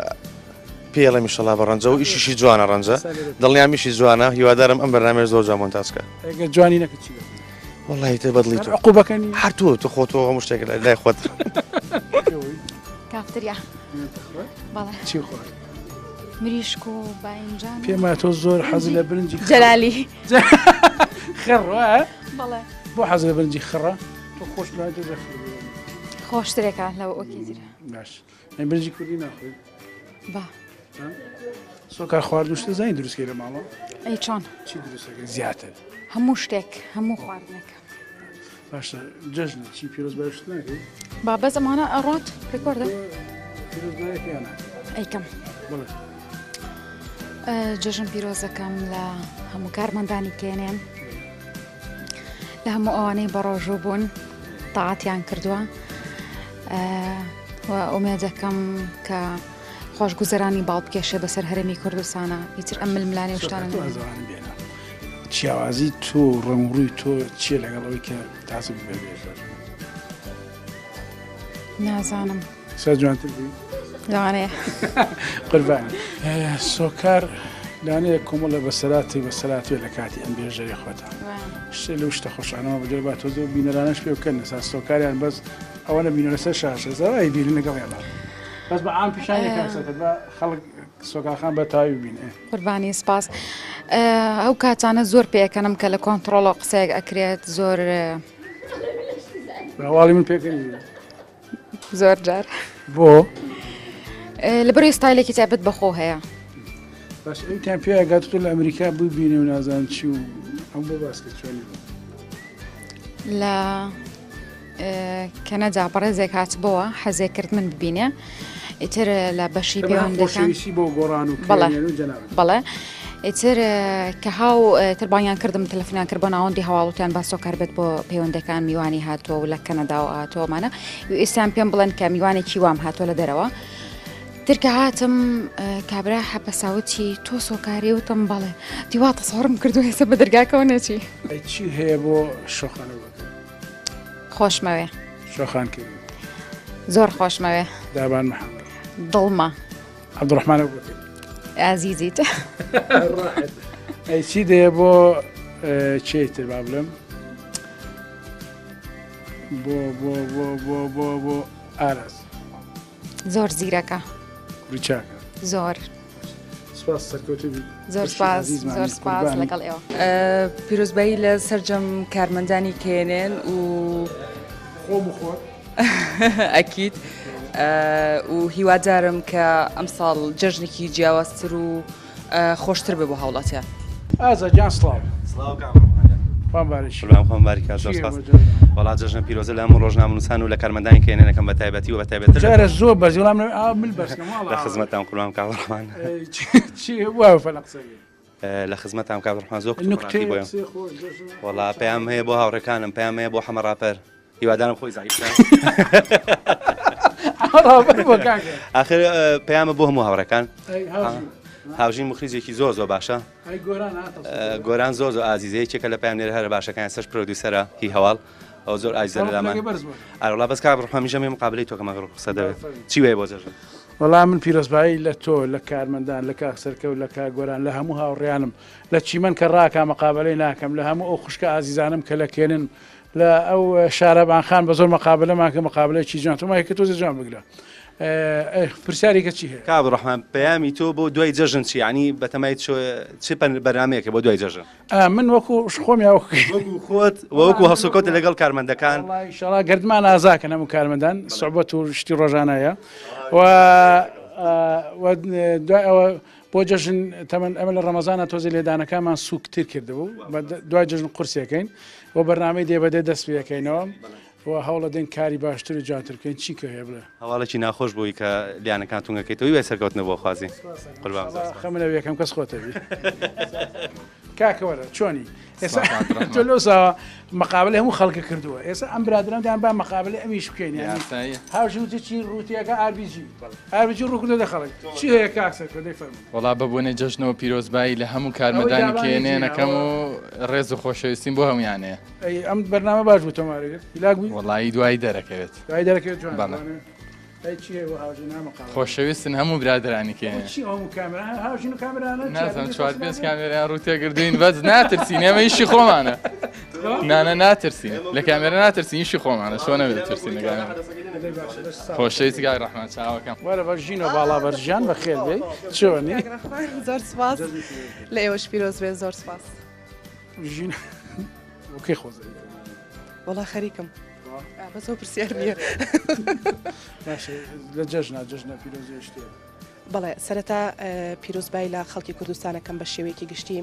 پێڵێم ئیشەڵا بە ڕەنجە و ئیشیشی جوانە ڕەنجە دڵنیام ئیشی جوانە هیوادارم ئەم بەرنامەیە زۆر جوان مۆنتاج کە ئەگەر جوانی نەکرد چی دەکەی؟ وەڵی تر بەدڵی تۆ عقوبەکە نی هەر تۆ تۆ خۆ تۆ هەموو شتێک لای خۆت کافتریا بەڵێ چی خوارد؟ مریشک و باینجان پێم وایە تۆ زۆر حەز لە برنجی خڕ. جەلالی خڕ وایە؟ بەڵێ بۆ حەز لە برنجی خڕە؟ تۆ خۆش لای تۆ زۆر خڕ بوو. خۆشترێکە لەوە ئۆکی تر. باش ئەی برنجی کوردی ناخۆی؟ با. سۆکار خواردن شتە زانی دروستکەی لە ماڵەوە؟ ئەی چۆن؟ چی دروستەکەی زیاتر؟ هەموو شتێک هەموو خواردنێک. باشە جەژنە چی پیرۆز بە شت ناکەی؟ با بەس ئەمانە ئەڕات ڕیکۆردە؟ پیرۆز بایەکەیان ناکەی؟ ئەیکەم. بەڵێ. جەژن پیرۆزەکەم لە هەموو کارمەندانی کێنێن لە هەموو ئەوانەی بەڕۆژوو بوون تاعاتیان کردووە و ئومێدەکەم کە خۆشگوزەرانی باڵ بکێشێ بەسەر هەرێمی کوردستانە ئیتر ئەم ململانێ و شتانە بێنە جیاوازی تۆ ڕەنگ ڕووی تۆ چییە لەگەڵ ئەوەی کە تازە ببێژەر نازانم سا جوانتر بووی لەوانەیە قوربانی سۆکار لانەیە کۆمەڵە بەسەراتی بەسەراتێ لە کاتی ئەم بێژەری خۆتان شتێ لەو شتە خۆشانەوە بگەر با تۆزۆ بینەرانش پێ بکەن سا سۆکاریان بەس ئەوە لە بینەرە سەر شاشە زەوای بینن لەگەڵیان بەس بە عام پیشانی کاسەکە بە خەڵک سۆکاخان بە تاوی بینێ قوربانی سپاس ئەو کاتانە زۆر پێکەنم کە لە کۆنتترۆڵە قسەیەک ئەکرێت زۆر هەواڵی من پێکەنی زۆر جار بۆ لەبەرەوەی ستایلێکی تایبەت بەخۆ هەیە باش ئەوتیان پێ ئەگات تۆ لە ئەمریکا ببینێ و نازان چی و ئەم بۆ باس کرد چۆنی بوو لە کەنەدا بەڕێزێک هاتبەوە حەزێک کرد من ببینێ ئیتر لە بەشی پەیوەندەکان بۆ گۆڕان و بەڵێ بەڵێ ئیتر کە هاو تر بانگیان کردم تەلەفۆنیان کرد بۆ ناوەندی هەواڵ وتیان با سۆکار بێت بۆ پەیوەندەکان میوانی هاتووە و لە کەنەداوە هاتووەمانە ئێستان پێم بڵێن کە میوانێکی وام هاتووە لە دەرەوە تر کە هاتم کابرا حەپەساوتی تۆ سۆکاری وتم بەڵێ دیوا تەسەوڕم کردو ئێستا بە دەرگاکەەوە نەچی چی هەیە بۆ شۆخانەوەکە خۆشمەوێ شۆخان کرد زۆر خۆشمەوێ دابان محەممەد دڵمە عەبدوڕەحمان ئەبوبەکر ئازیزیت ئەی چی دێ بۆ چێ تر با بڵێم بۆ بۆ بۆ بۆ بۆ بۆ ئاراس زۆر زیرەکە کوڕی چاکە زۆر سپاس سەرکەوتوو بی زۆر سپاس زۆر سپاس لەگەڵ ئێوە پیرۆزبایی لە سەرجەم کارمەندانی کێنێن و خۆم و خۆت ئەکید و هیوادارم کە ئەمساڵ جەژنێکی جیاوازتر و خۆشتر بێ بۆ هاوڵاتیان. ئازا گیان سڵاو. سڵاو کاک ڕەحمان گیان. خوان بارکی. قوربان خوان بارکی کاک زۆر سپاس. وەڵا جەژنە پیرۆزە لە هەموو ڕۆژنامەنووسان و لە کارمەندانی کەێنەکەم بە تایبەتی و بە تایبەتتر جارە زۆر بەرزی وەڵام مل بەرزکەم لە خزمەتان قوربان کاک ڕەحمان. چی وا فەلە قسەکەی. لە خزمەتام کاک ڕەحمان زۆر نوکتەی بۆ وەڵا پەیام هەیە بۆ هاوڕێکانم پەیام هەیە بۆ حەمە ڕاپەر هیوادارم خۆی زعیف آخر پەیامە بۆ هەموو هاوڕێکان هاوژین مخریجێکی زۆر زۆر باشە گۆران زۆر زۆر ئازیزە یەکێکە لە پەیامنێرە هەرە باشەکان سەر پرۆدیوسەرە هی هەواڵ ئەو زۆر ئازیزە لەلامان ئەرەڵا بەس کاک ڕەحمان میژەمێ مقابلەی تۆکەم ئەگەر ڕوخسەت دەوێت چی وایە بۆ جەژن؟ وەڵا من پیرۆزبایی لە تۆ لە کارمەندان لە کاک سەرکەوت لە کاک گۆران لە هەموو هاوڕێیانم لە چیمەن کە ڕاکا مقابەلەی ناکەم لە هەموو ئەو خوشکە ئازیزانم کە لە کێنن لە ئەو شارەبان خان بە زۆر مقابلەمان کە مقابلەیەکی جوان تۆ مایکە تۆزێ جوان بگرە پرسیاری کە چی هەیە؟ کاک ڕەحمان پەیامی تۆ بۆ دوای جەژن چی یعنی بەتەمای چ بەرنامەیەکە بۆ دوای جەژن؟ من وەکو خۆم یا وەکو خۆت وەکو هەڵسوکەوت لەگەڵ کارمەندەکان ئیشەڵا گردمان ئازاکەن هەموو کارمەندان سوعبەت و شتی ڕۆژانەیە و دوای ئەوە بۆ جەژن تەمەن ئەمە لە ڕەمەزانە تۆزی لێدانەکانمان سوکتر کردبوو دوای جەژن قورسەکەین و بەرنامەی دێ بەدێ دەست پێەکەینەوە و هەوڵەدەین کاری باشتر و جوانتر بکەین چی کە هەیە بڵێ. هەواڵێکی ناخۆش بووی کە لیانەکان تونگەکەیتەوە هیوای سەرکەوتنت بۆ خوازین قوربان زۆر سوپاس. خەمت نەبێ یەکەم کەس خۆتە بی. کاکە وەرە چۆنی ئێستا تۆ لەو ساوە مقابلەی هەموو خەڵکە کردووە ئێستا ئەم برادران دان با مقابلەی ئەمیش بکەین یانی هاوژین وتی چی ڕووتیەکە ئاربیجی ئاربیجی ڕوو کردووە خەڵک چی هەیە کاک سەرکەوت دەی فەرموو. وەڵا بە بۆنەی جەژنەوە پیرۆزبایی لە هەموو کارمەندانی کێنێنەکەم و ڕێز و خۆشەویستیم بۆ هەموویان هەیە. ئەی ئەم بەرنامە باش بوو تۆماری کرد هیلاک بووی؟ وەڵایی دوایی دەرەکەوێت. دوایی دەرەکەوێت جوان. بەڵێ. ئەی چی هەیە بۆ هاوژین ها مقابلە؟ خۆشەویستن هەموو برادەرانی کێنێ. چی هەموو کامێرا هاوژین و کامێرانە نازانم چوار پێنج کامێرایان ڕوو تێکردوین بەس ناترسین ئێمە ئیشی خۆمانە. نانە ناترسین لە کامێرا ناترسین ئیشی خۆمانە چۆن نەبێت ترسین لە کامێرا. خۆشەویستی کاک ڕەحمان چاوەکەم. وەرە بە ژینۆ باڵا بەرژیان بەخێر بێی چۆنی؟ زۆر سپاس لە ئێوەش پیرۆز بێ زۆر سپاس. ژین کەی خۆزەوی وەڵا خەریکم. ماڵەوە؟ بەس ئەو پرسیار نییە. باشە لە جەژنا جەژنە پیرۆزیە شتێ. بەڵێ سەرەتا پیرۆزبایی لە خەڵکی کوردستانەکەم بە شێوەیەکی گشتی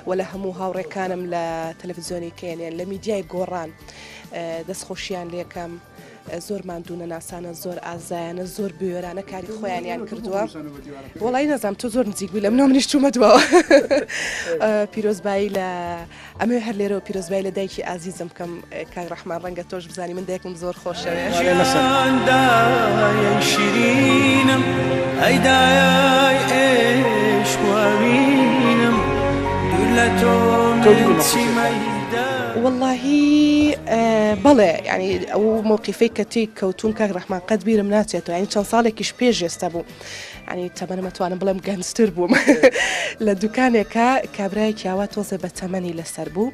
و لە هەموو هاوڕێکانم لە تەلەڤزیۆنی کێنێن لە میدیای گۆڕان دەستخۆشیان لێکەم زۆر ماندوونەناسانە زۆر ئازایانە زۆر بوێرانە کاری خۆیانیان کردووە وەڵی نەزانام تۆ زۆر نزیک بووی لە منەوە منیش چوومە دواوە پیرۆزبایی لە ئەمەوێ هەر لێرەوە پیرۆزبایی لە دایکی ئازیزم بکەم کاک ڕەحمان ڕەنگە تۆش بزانی من دایکم زۆر خۆشەوێ. شیرینم ئەی دایای عشق و ئەوینم دوور لە تۆ من چی مەیدان. وەڵاهی بەڵێ یانی ئەو مەوقیفەی کە تێی کەوتووم کاک ڕەحمان قەت بیرم ناچێتەوە یانی چەند ساڵێکیش پێش ئێستا بوو ینی تەمەنم ئەتوانم بڵێم گەنجتر بووم لە دوکانێکە کابرایەکی ئاوا تۆزێ بە تەمەنی لەسەر بوو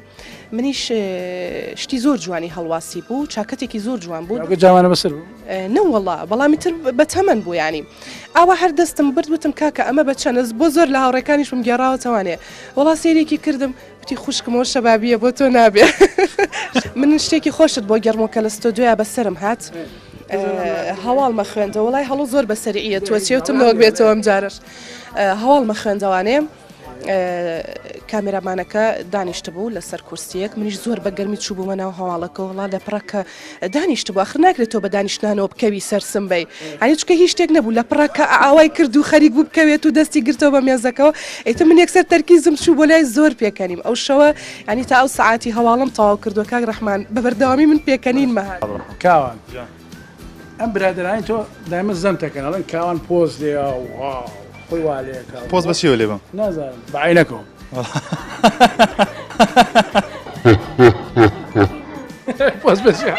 منیش شتی زۆر جوانی هەڵواسی بوو چاکەتێکی زۆر جوان بوو جوانە بەسەر بوو نەوەڵا بەڵامی تر بە تەمەن بوو ینی ئاوا هەر دەستم برد وتم کاکە ئەمە بە چەنە بۆ زۆر لە هاوڕێکانیشم گێڕاوەتەوانێ وەڵا سەیرێکی کردم وتی خوشکم ئەوە شەبابیە بۆ تۆ نابێ من شتێکی خۆشت بۆ گێڕمەوە کە لە ستۆدیۆیا بەسەرم هات هەواڵمە خوێندەوە وەڵای هەڵۆ زۆر بە سەریعیە تۆ چێوتم لەوەک بێتەوە ئەم جارەش هەواڵمە خوێندەوانێ کامێرامانەکە دانیشتبوو لەسەر کورسیەک منیش زۆر بە گەرمی چوو بوومە ناو هەواڵەکە وڵا لە پڕەکە دانیشتبوو ئاخر ناکرێت تۆ بە دانیشتنانەوە بکەوی سەر سمبەی یانی چونکە هیچ شتێک نەبوو لە پڕا کە ئاوای کرد و خەریک بوو بکەوێت و دەستی گرتەوە بە مێزەکەوە ئیتر من یەکسەر تەرکیزم چوو بۆ لای زۆر پێکەنیم ئەو شەوە یانی تا ئەو سەعاتی هەواڵم تەواو کردووە کاک ڕەحمان بە بەردەوامی من پێکەنینمە هات. کاوان ئەم برادەرانی تۆ دایمە زەمتەکەن ئەڵێن کاوان پۆز لێ واو خۆی وا لێکا پۆز بە چیەوە لێ بم نازانم بە عینەکەوە پۆز بە چیە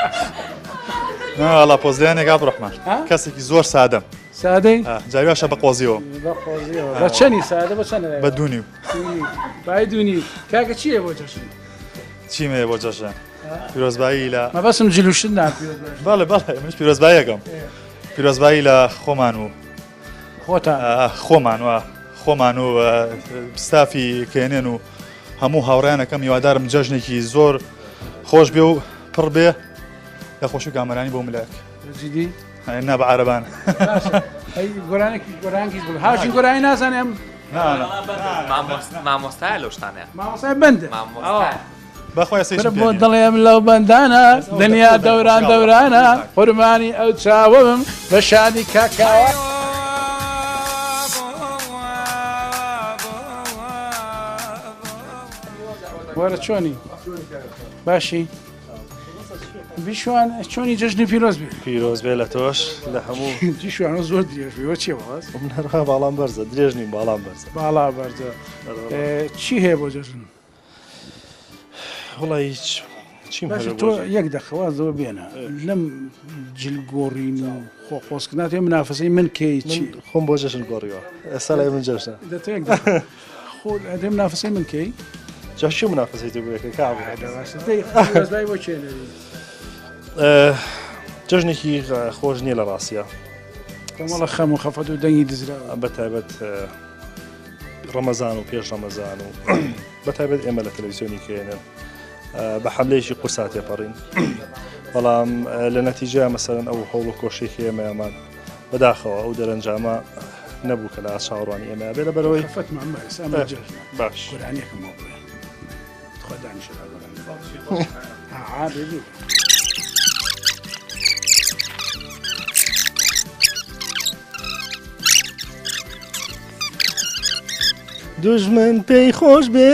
ناوەڵا پۆزلیانێک عەبدوڕەحمان کەسێکی زۆر سادەم سادەی جاری واشە بە قۆزیەوە بە قۆزیەوە بە چەنی سادە بە چەنە بە دوو نیو بای دوو نیو کاکە چییە بۆ جەژن چیم هەیە بۆ جەژن پیرۆزبایی لە مەبەسم جلوشت نا بەڵێ بەڵێ منش پیرۆزباییەکەم پیرۆزبایی لە خۆمان و خۆتان خۆمان و خۆمان و ستافی کێنێن و هەموو هاوڕیانەکەم هیوادارم جەژنێکی زۆر خۆش بێ و پڕ بێ لە خۆشی و کامەرانی بۆ ملایەک جدی نا بە عەرەبان گۆرانێکی گۆرانکی بڵێ هاشی گۆرانی نازانێ ئەم مامۆستای لەو شتانەیە مامۆستای بەندە مامۆستا بەخوای سەیشم بۆ دڵێم لەو بەندانە دنیا دەوران دەورانە قوربانی ئەو چاوەم بە شادی کاکاوە. وەرە چۆنی باشی بیشوان چۆنی جەژنی پیرۆز بێ پیرۆز بێ لە تۆش لە هەموو دیشوانە زۆر درێژ بێ چێ واز من هەروها باڵام بەرزە درێژ نیم باڵام بەرزە باڵا بەرزە چی هەیە بۆ جەژن وڵی هیچ چیم باشە تۆ یەک دەقە واز لەوە بێنە لەم جل گۆڕین و خۆ قۆزکردنات هەیە منافەسەی من کەی چی خۆم بۆ جەژن گۆڕیوە ئێستا لای من جەژنە دەتۆ یەک دەقە خۆ ئەدێ منافەسەی من کەی جا چی منافەسەی تۆ بۆ کە دەی پیرۆزبایی بۆ کێ نەری جەژنێکی خۆش نییە لە ڕاستە کۆمەڵە خەم و خەفەت و دەنگی دزراوە بە تایبەت ڕەمەزان و پێش ڕەمەزان و بە تایبەت ئێمە لە تەلەڤیزیۆنی کێنن بە حملەیەکی قورسا تێپەڕین بەڵام لە نەتیجە مەسەرەن ئەو هەوڵ و کۆشێکی ئێمەمان بەداخەوە ئەو دەرەنجامە نەبوو کە لە چاوەڕوانی ئێمە بێ لە بەرەوەی باش گۆرانیەکەم بۆ بڵێ خوا دانیشە بێ دوژمن پێی خۆش بێ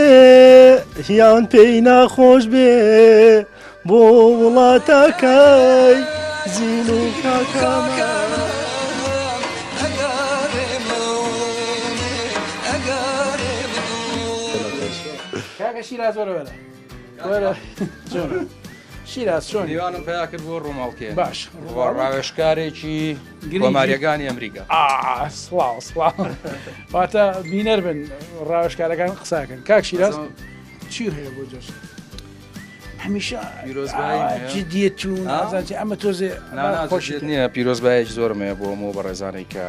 یان پێی ناخۆش بێ بۆ وڵاتەکەی زین و کاکامان. کاکە شیراز وەرە وەرە وەرە چۆنە شیراز چۆنی؟ میوانم پەیا کرد بۆ ڕووماڵکێ باش بۆ ڕاوێژکارێکی کۆماریەکانی ئەمریکا سڵاو سڵاو واتە بینەر بن ڕاوێژکارەکان قساکەن کاک شیراز چی هەیە بۆ جەژن هەمیشە جدیەت و نازانچی ئەمە تۆزێ خۆشی نییە پیرۆزبایەکی زۆرم هەیە بۆ ئەمەوە بەڕێزانەی کە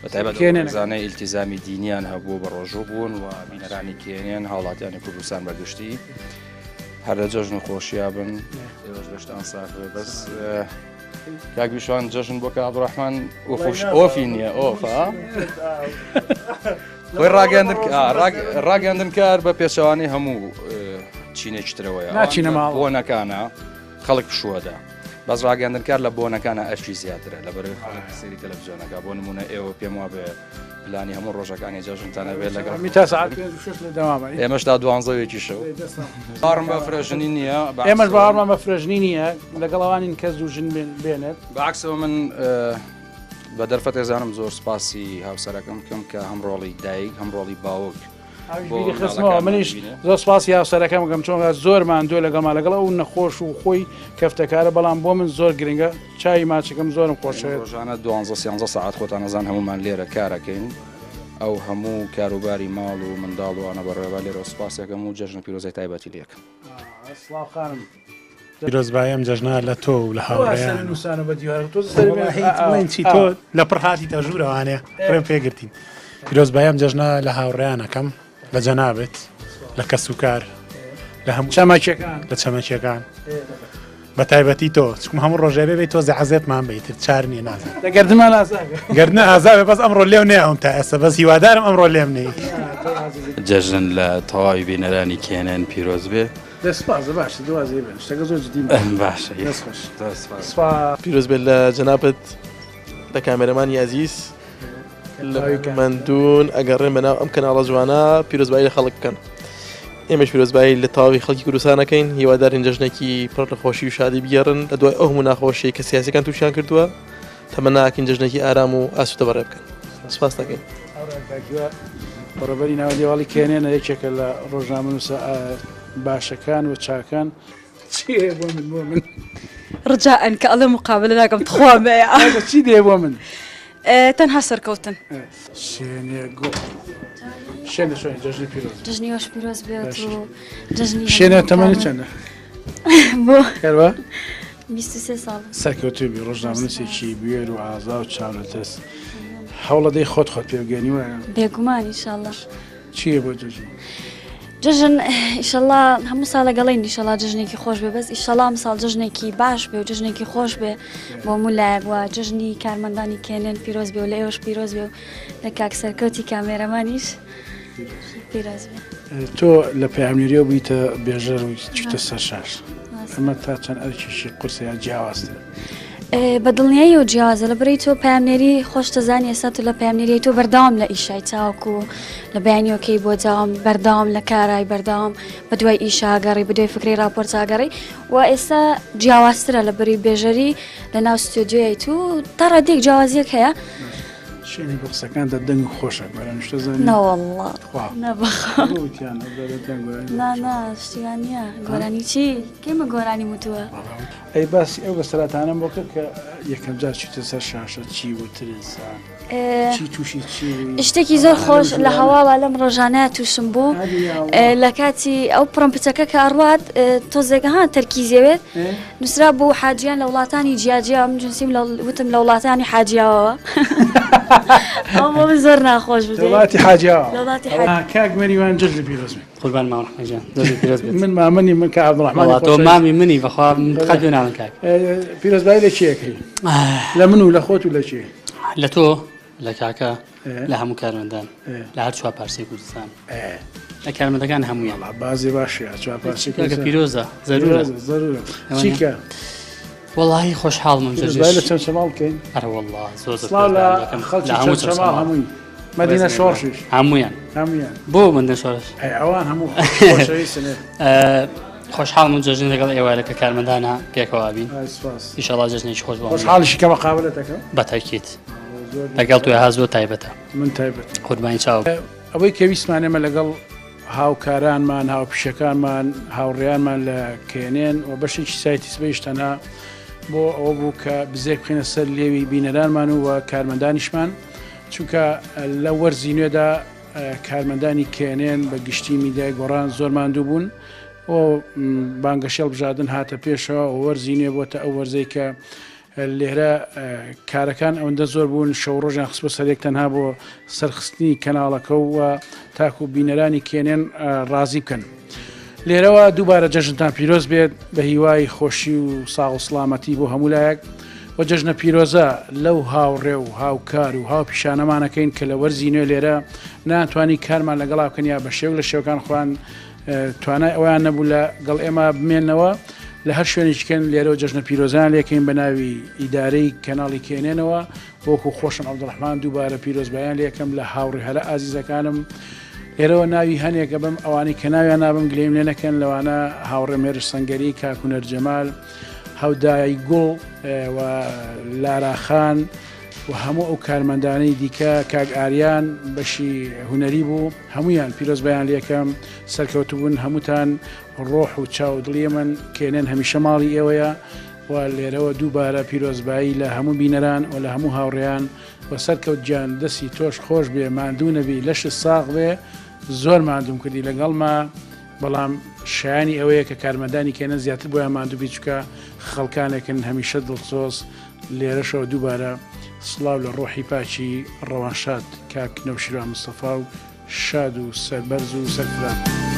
بە تایبەت زانای ئیلتیزامی دینیان هەبوو بە ڕۆژوو بوون و بینەرانی کێنێن هاوڵاتیانی کوردستان بە گشتی. هەر لە جەژن و خۆشیا بن ئێوەش لەشتان ساغ بێ بەس کاک ویشوان جەژن بۆ کاک عەبدوڕەحمان ئۆفوش ئۆفی نییە ئۆفە خۆی ڕاگەاندن ڕاگەاندن کار بە پێچەوانەی هەموو چینێکی ترەوەیە ناچینە ماڵ بۆنەکانە خەڵک پشووەدا بەس ڕاگەاندنکار لە بۆنەکانە ئەرکی زیاترە لە بەرەوەی خەڵک سەیری تەلەڤزیۆنەکە بۆ نمونە ئێوە پێم وابێ پلانی هەموو ڕۆژەکانی جەژنتان هەبێت لەگەڵ می تا سەعات پێنج و شەش لە دەوامە. ئێمەش تا دوانزەوێکی شەو. باوەڕم بە فرەژنی نییە. ئێمەش باوەڕمان بە فرەژنی نییە، لەگەڵ ئەوانین کەس دوو ژن بێنێت. بە عەکسەوە من بە دەرفەتێ زانم زۆر سوپاسی هاوسەرەکەم بکەم کە هەم ڕۆڵی دایک هەم ڕۆڵی باوک ئەویش بیری خستمەوە منیش زۆر سپاسی هاوسەرەکەم بکەم چۆن زۆر ماندووە لەگەڵما لەگەڵ ئەو نەخۆش و خۆی کەفتەکارە بەڵام بۆ من زۆر گرنگە چاوی ماچەکەم زۆرم خۆشەوێت. ڕۆژانە دوانزە سیانزە سەعات خۆتان ئەزان هەموومان لێرە کارەکەین ئەو هەموو کاروباری ماڵ و منداڵ و ئەوانە بەڕێوەبا لێرەوە سوپاسیەکەم و جەژنە پیرۆزەی تایبەتی لێکەم. سڵاو خانم. پیرۆزبایی ئەم جەژنە لە تۆ و لە هاوڕێیان چی تۆ لە پڕ هاتیتە ژوورەوانێ ڕێم پێگرتین پیرۆزبایی ئەم جەژنە لە هاوڕێیانەکەم لە جەنابت لە کەسوکار لە هەموو چەمەکیەکان لە چەمەکیەکان بە تایبەتی تۆ چکم هەموو ڕۆژێ بێ تۆ زعزێتمان بیتر چار نییە نازانم لە گەردنمان ئازابێ گەردنە ئازابێ بەس ئەمڕۆ لێو نەیاوم تا ئێستا بەس هیوادارم ئەمڕۆ لێم نەی جەژن لە تەواوی بینەرانی کێنێن پیرۆز بێ. دەست سپاس باشە دوازێ بن شتەکە زۆر جدی باشە دەست خۆش سپاس پیرۆز بێت لە جەنابت لە کامێرەمانی ئەزیز لە مەندوون ئەگەڕێن بەناو ئەم کەناڵە جوانە پیرۆزبایی لە خەڵک بکەن ئێمەش پیرۆزبایی لە تەواوی خەڵکی کوردستانەکەین هیوادارین جەژنێکی پڕ لە خۆشی و شادی بگێڕن لە دوای ئەو هەموو ناخۆشیەی کە سیاسەکان تووشیان کردووە تەمەناکەین جەژنێکی ئارام و ئاسوودە بەڕێ بکەن سپاس دەکەین. بەڕێوەبەری ناوەندی هەواڵی کێنێنە یەکێکە لە ڕۆژنامەنووسە باشەکان و چاکان. چی هەیە بۆ من بۆ من؟ ڕجائەن کە ئەڵێ مقابلە ناکەم تخوا مەیە. چی دێ بۆ من؟ تەنها سەرکەوتن. شێنێ گوڵ. شێنە چۆنی جەژنی پیرۆز. جەژنی ئێوەش پیرۆز بێت و جەژنی شێنە تەمەنی چەندە؟ بۆ کەروە؟ 23 ساڵ. سەرکەوتوو بی ڕۆژنامەنووسێکی بوێر و ئازا و چاونەترس هەوڵەدەی خۆت خۆت پێ بگەنی وایە؟ بێگومان ئیشەڵا. چییە بۆ جەژن؟ جەژن ئیشەڵا هەموو ساڵە گەڵین ئیشەڵا جەژنێکی خۆش بێ بەس ئیشەڵا ئەمساڵ جەژنێکی باش بێ و جەژنێکی خۆش بێ بۆ هەموو لایەک وە جەژنی کارمەندانی کێنێن پیرۆز بێ و لە ئێوەش پیرۆز بێ و لە کاک سەرکەوتی کامێرەمانیش پیرۆز بێ. تۆ لە پەیامنێریەوە بوویتە بێژەر و چوویتە سەر شاش ئەمە تا چەند ئەرکێکی قورسە یان جیاوازترە؟ بە دڵنیاییەوە جیاوازە لە بەرەی تۆ پەیامنێری خۆش دەزانی ئێستا تۆ لە پەیامنێریی تۆ بەردەوام لە ئیشای تاوەکو لە بەیانیەوەکەی بۆ داوام بەردەوام لە کارای بەردەوام بە دوای ئیشاگەڕی بە دوای فکری راپۆرتاگەڕی و ئێستا جیاوازترە لە بەری بێژەری لە ناو ستۆدیۆی تو تا ڕادەیەک جیاوازیەک هەیە. شوێنی بۆ قسەکاندا دەنگ خۆشە گۆرانی شتە زانی نەوەڵڵا خوا نەبەخوا وتیان دەنگ گۆرانی نا نا شتیان نییە گۆرانی چی کێمە گۆرانی وتووە ئەی باسی ئەو بەسەرهاتانەم بۆ کە کە یەکەم جار چیتە سەر شاشە چی بوو ترسان چی تووشی چی بووی؟ شتێکی زۆر خۆش لە هەواوە لەم ڕۆژانە تووشم بوو لە کاتی ئەو پرۆمپتەکە کە ئەڕوات تۆزێک ها تەرکیزیەوێت نووسرا بوو حاجیان لە وڵاتانی جیاجیا من جنسیم لە وتم لە وڵاتانی حاجیاوە ئەو بۆ من زۆر ناخۆش بوو وڵاتی حاجیاوە لە وڵاتی حاجی کاک مەریوان جەژنی پیرۆز بێت قوربان مام ڕەحمان گیان دەست پیرۆز بێت من مامنی من کە عەبدوڕەحمانی وەڵا تۆ خۆشەویست. مامی منی بەخوا من قەت گوێ نادەم کاک پیرۆزبایی لە کێ ئەکەی لە من و لە خۆت و لە کێ لە تۆ لە کاکە لە هەموو کارمەندان لە هەر چوار پارچەی کوردستان لە کارمەندەکان هەموویان بازی باشە چوار پارچەی کاکە کوردستان. پیرۆزە زەرورە پیرۆزە، زەرورە چیکە وەڵاهی خۆشحاڵم پیرۆزبایی لە چەمچەماڵ بکەین ئەرە وەڵا زۆر زۆر سڵاو لە پیرۆزبایی دەکەم. خەڵکی لە هەموو چەمچەماڵ چەمچەماڵ. هەمووی مەدینە شۆڕشیش هەموویان هەموویان بۆ مەدینە شۆڕش ئەی ئەوان هەموو خۆشەویستن خۆشحاڵم و جەژن لەگەڵ ئێوە لەکە کارمەندانە پێکەوە بین ئای سپاس ئیشەڵا جەژنێکی خۆش بۆ هەموو. خۆشحاڵیشی کە مقابلەت ئەکەم بە تەکید لەگەڵ تۆ ها زۆر تایبەتە من تایبەت قوربانی چاو ئەوەی کە ویستمان ئێمە لەگەڵ هاوکارانمان، هاوپیشەکانمان، هاوڕێیانمان لە کەێنێن و بەشێکی سایتی سبەیش تەنها بۆ ئەوە بوو کە بزێک بخەینە سەر لێوی بینەرانمان و کارمەندانیشمان چونکە لە وەرزی نوێدا کارمەندانی کێنێن بە گشتی میدیای گۆڕان زۆر ماندوو بوون و بانگەشەی هەڵبژاردن هاتە پێشەوە و وەرزی نوێ بۆتە ئەو وەرزەی کە لێرە کارەکان ئەوەندە زۆر بوون شەو ڕۆژیان خستبووە سەر یەک تەنها بۆ سەرخستنی کەناڵەکە و تاکو بینەرانی کێنێن ڕازی بکەن. لێرەوە دووبارە جەژنتان پیرۆز بێت بە هیوای خۆشی و ساغ و سڵامەتی بۆ هەموو لایەک و جەژنە پیرۆزە لەو هاوڕێ و هاوکار و هاوپیشانەمانەکەین کە لە وەرزی نوێ لێرە ناتوانانی کارمان لەگەڵا بکەن یا بە شێوەک لە شێوەکان خۆیان توانای ئەویان نەبوو لە گەڵ ئێمە بمێنەوە لە هەر شوێنێکیکەن لێرەوە جەژنە پیرۆزان لێکەین بە ناوی ئیدارەی کەناڵی کێنێنەوە وەکو خۆشم عەبدولڕەحمان دووبارە پیرۆزبایان لێکەم لە هاوڕێ هەرە ئازیزەکانم لێرەوە ناوی هەنێکە بم ئەوانەی کە ناویان نابم گلەیم لێ نەکەن لەوانە هاوڕێ مێرش سەنگەری کاک هونەر جەمال هەودای گوڵ و لارا خان و هەموو ئەو کارمەندانەی دیکە کاک ئاریان بەشی هونەری بوو هەمویان پیرۆزبایان لێکەم سەرکەوتبوون هەمووتان ڕۆح و چاو دڵی من کێنێن هەمیشە ماڵی ئێوەیە و لێرەوە دووبارە پیرۆزبایی لە هەموو بینەران و لە هەموو هاوڕێیان و سەرکەوت گیان دەستی تۆش خۆش بێ ماندوو نەبی لەشت ساغ بێ زۆر ماندووم کردی لەگەڵما بەڵام شایانی ئەوەیە کە کارمەندانی کێنە زیاتر بۆیان ماندوو بی چکە خەڵکانێکن هەمیشە دڵسۆز لێرەشەوە دووبارە سڵاو لە ڕۆحی پاکی ڕەوانشاد کاک نەوشیروان مستەفا و شاد و سەربەرز و سەرفراز.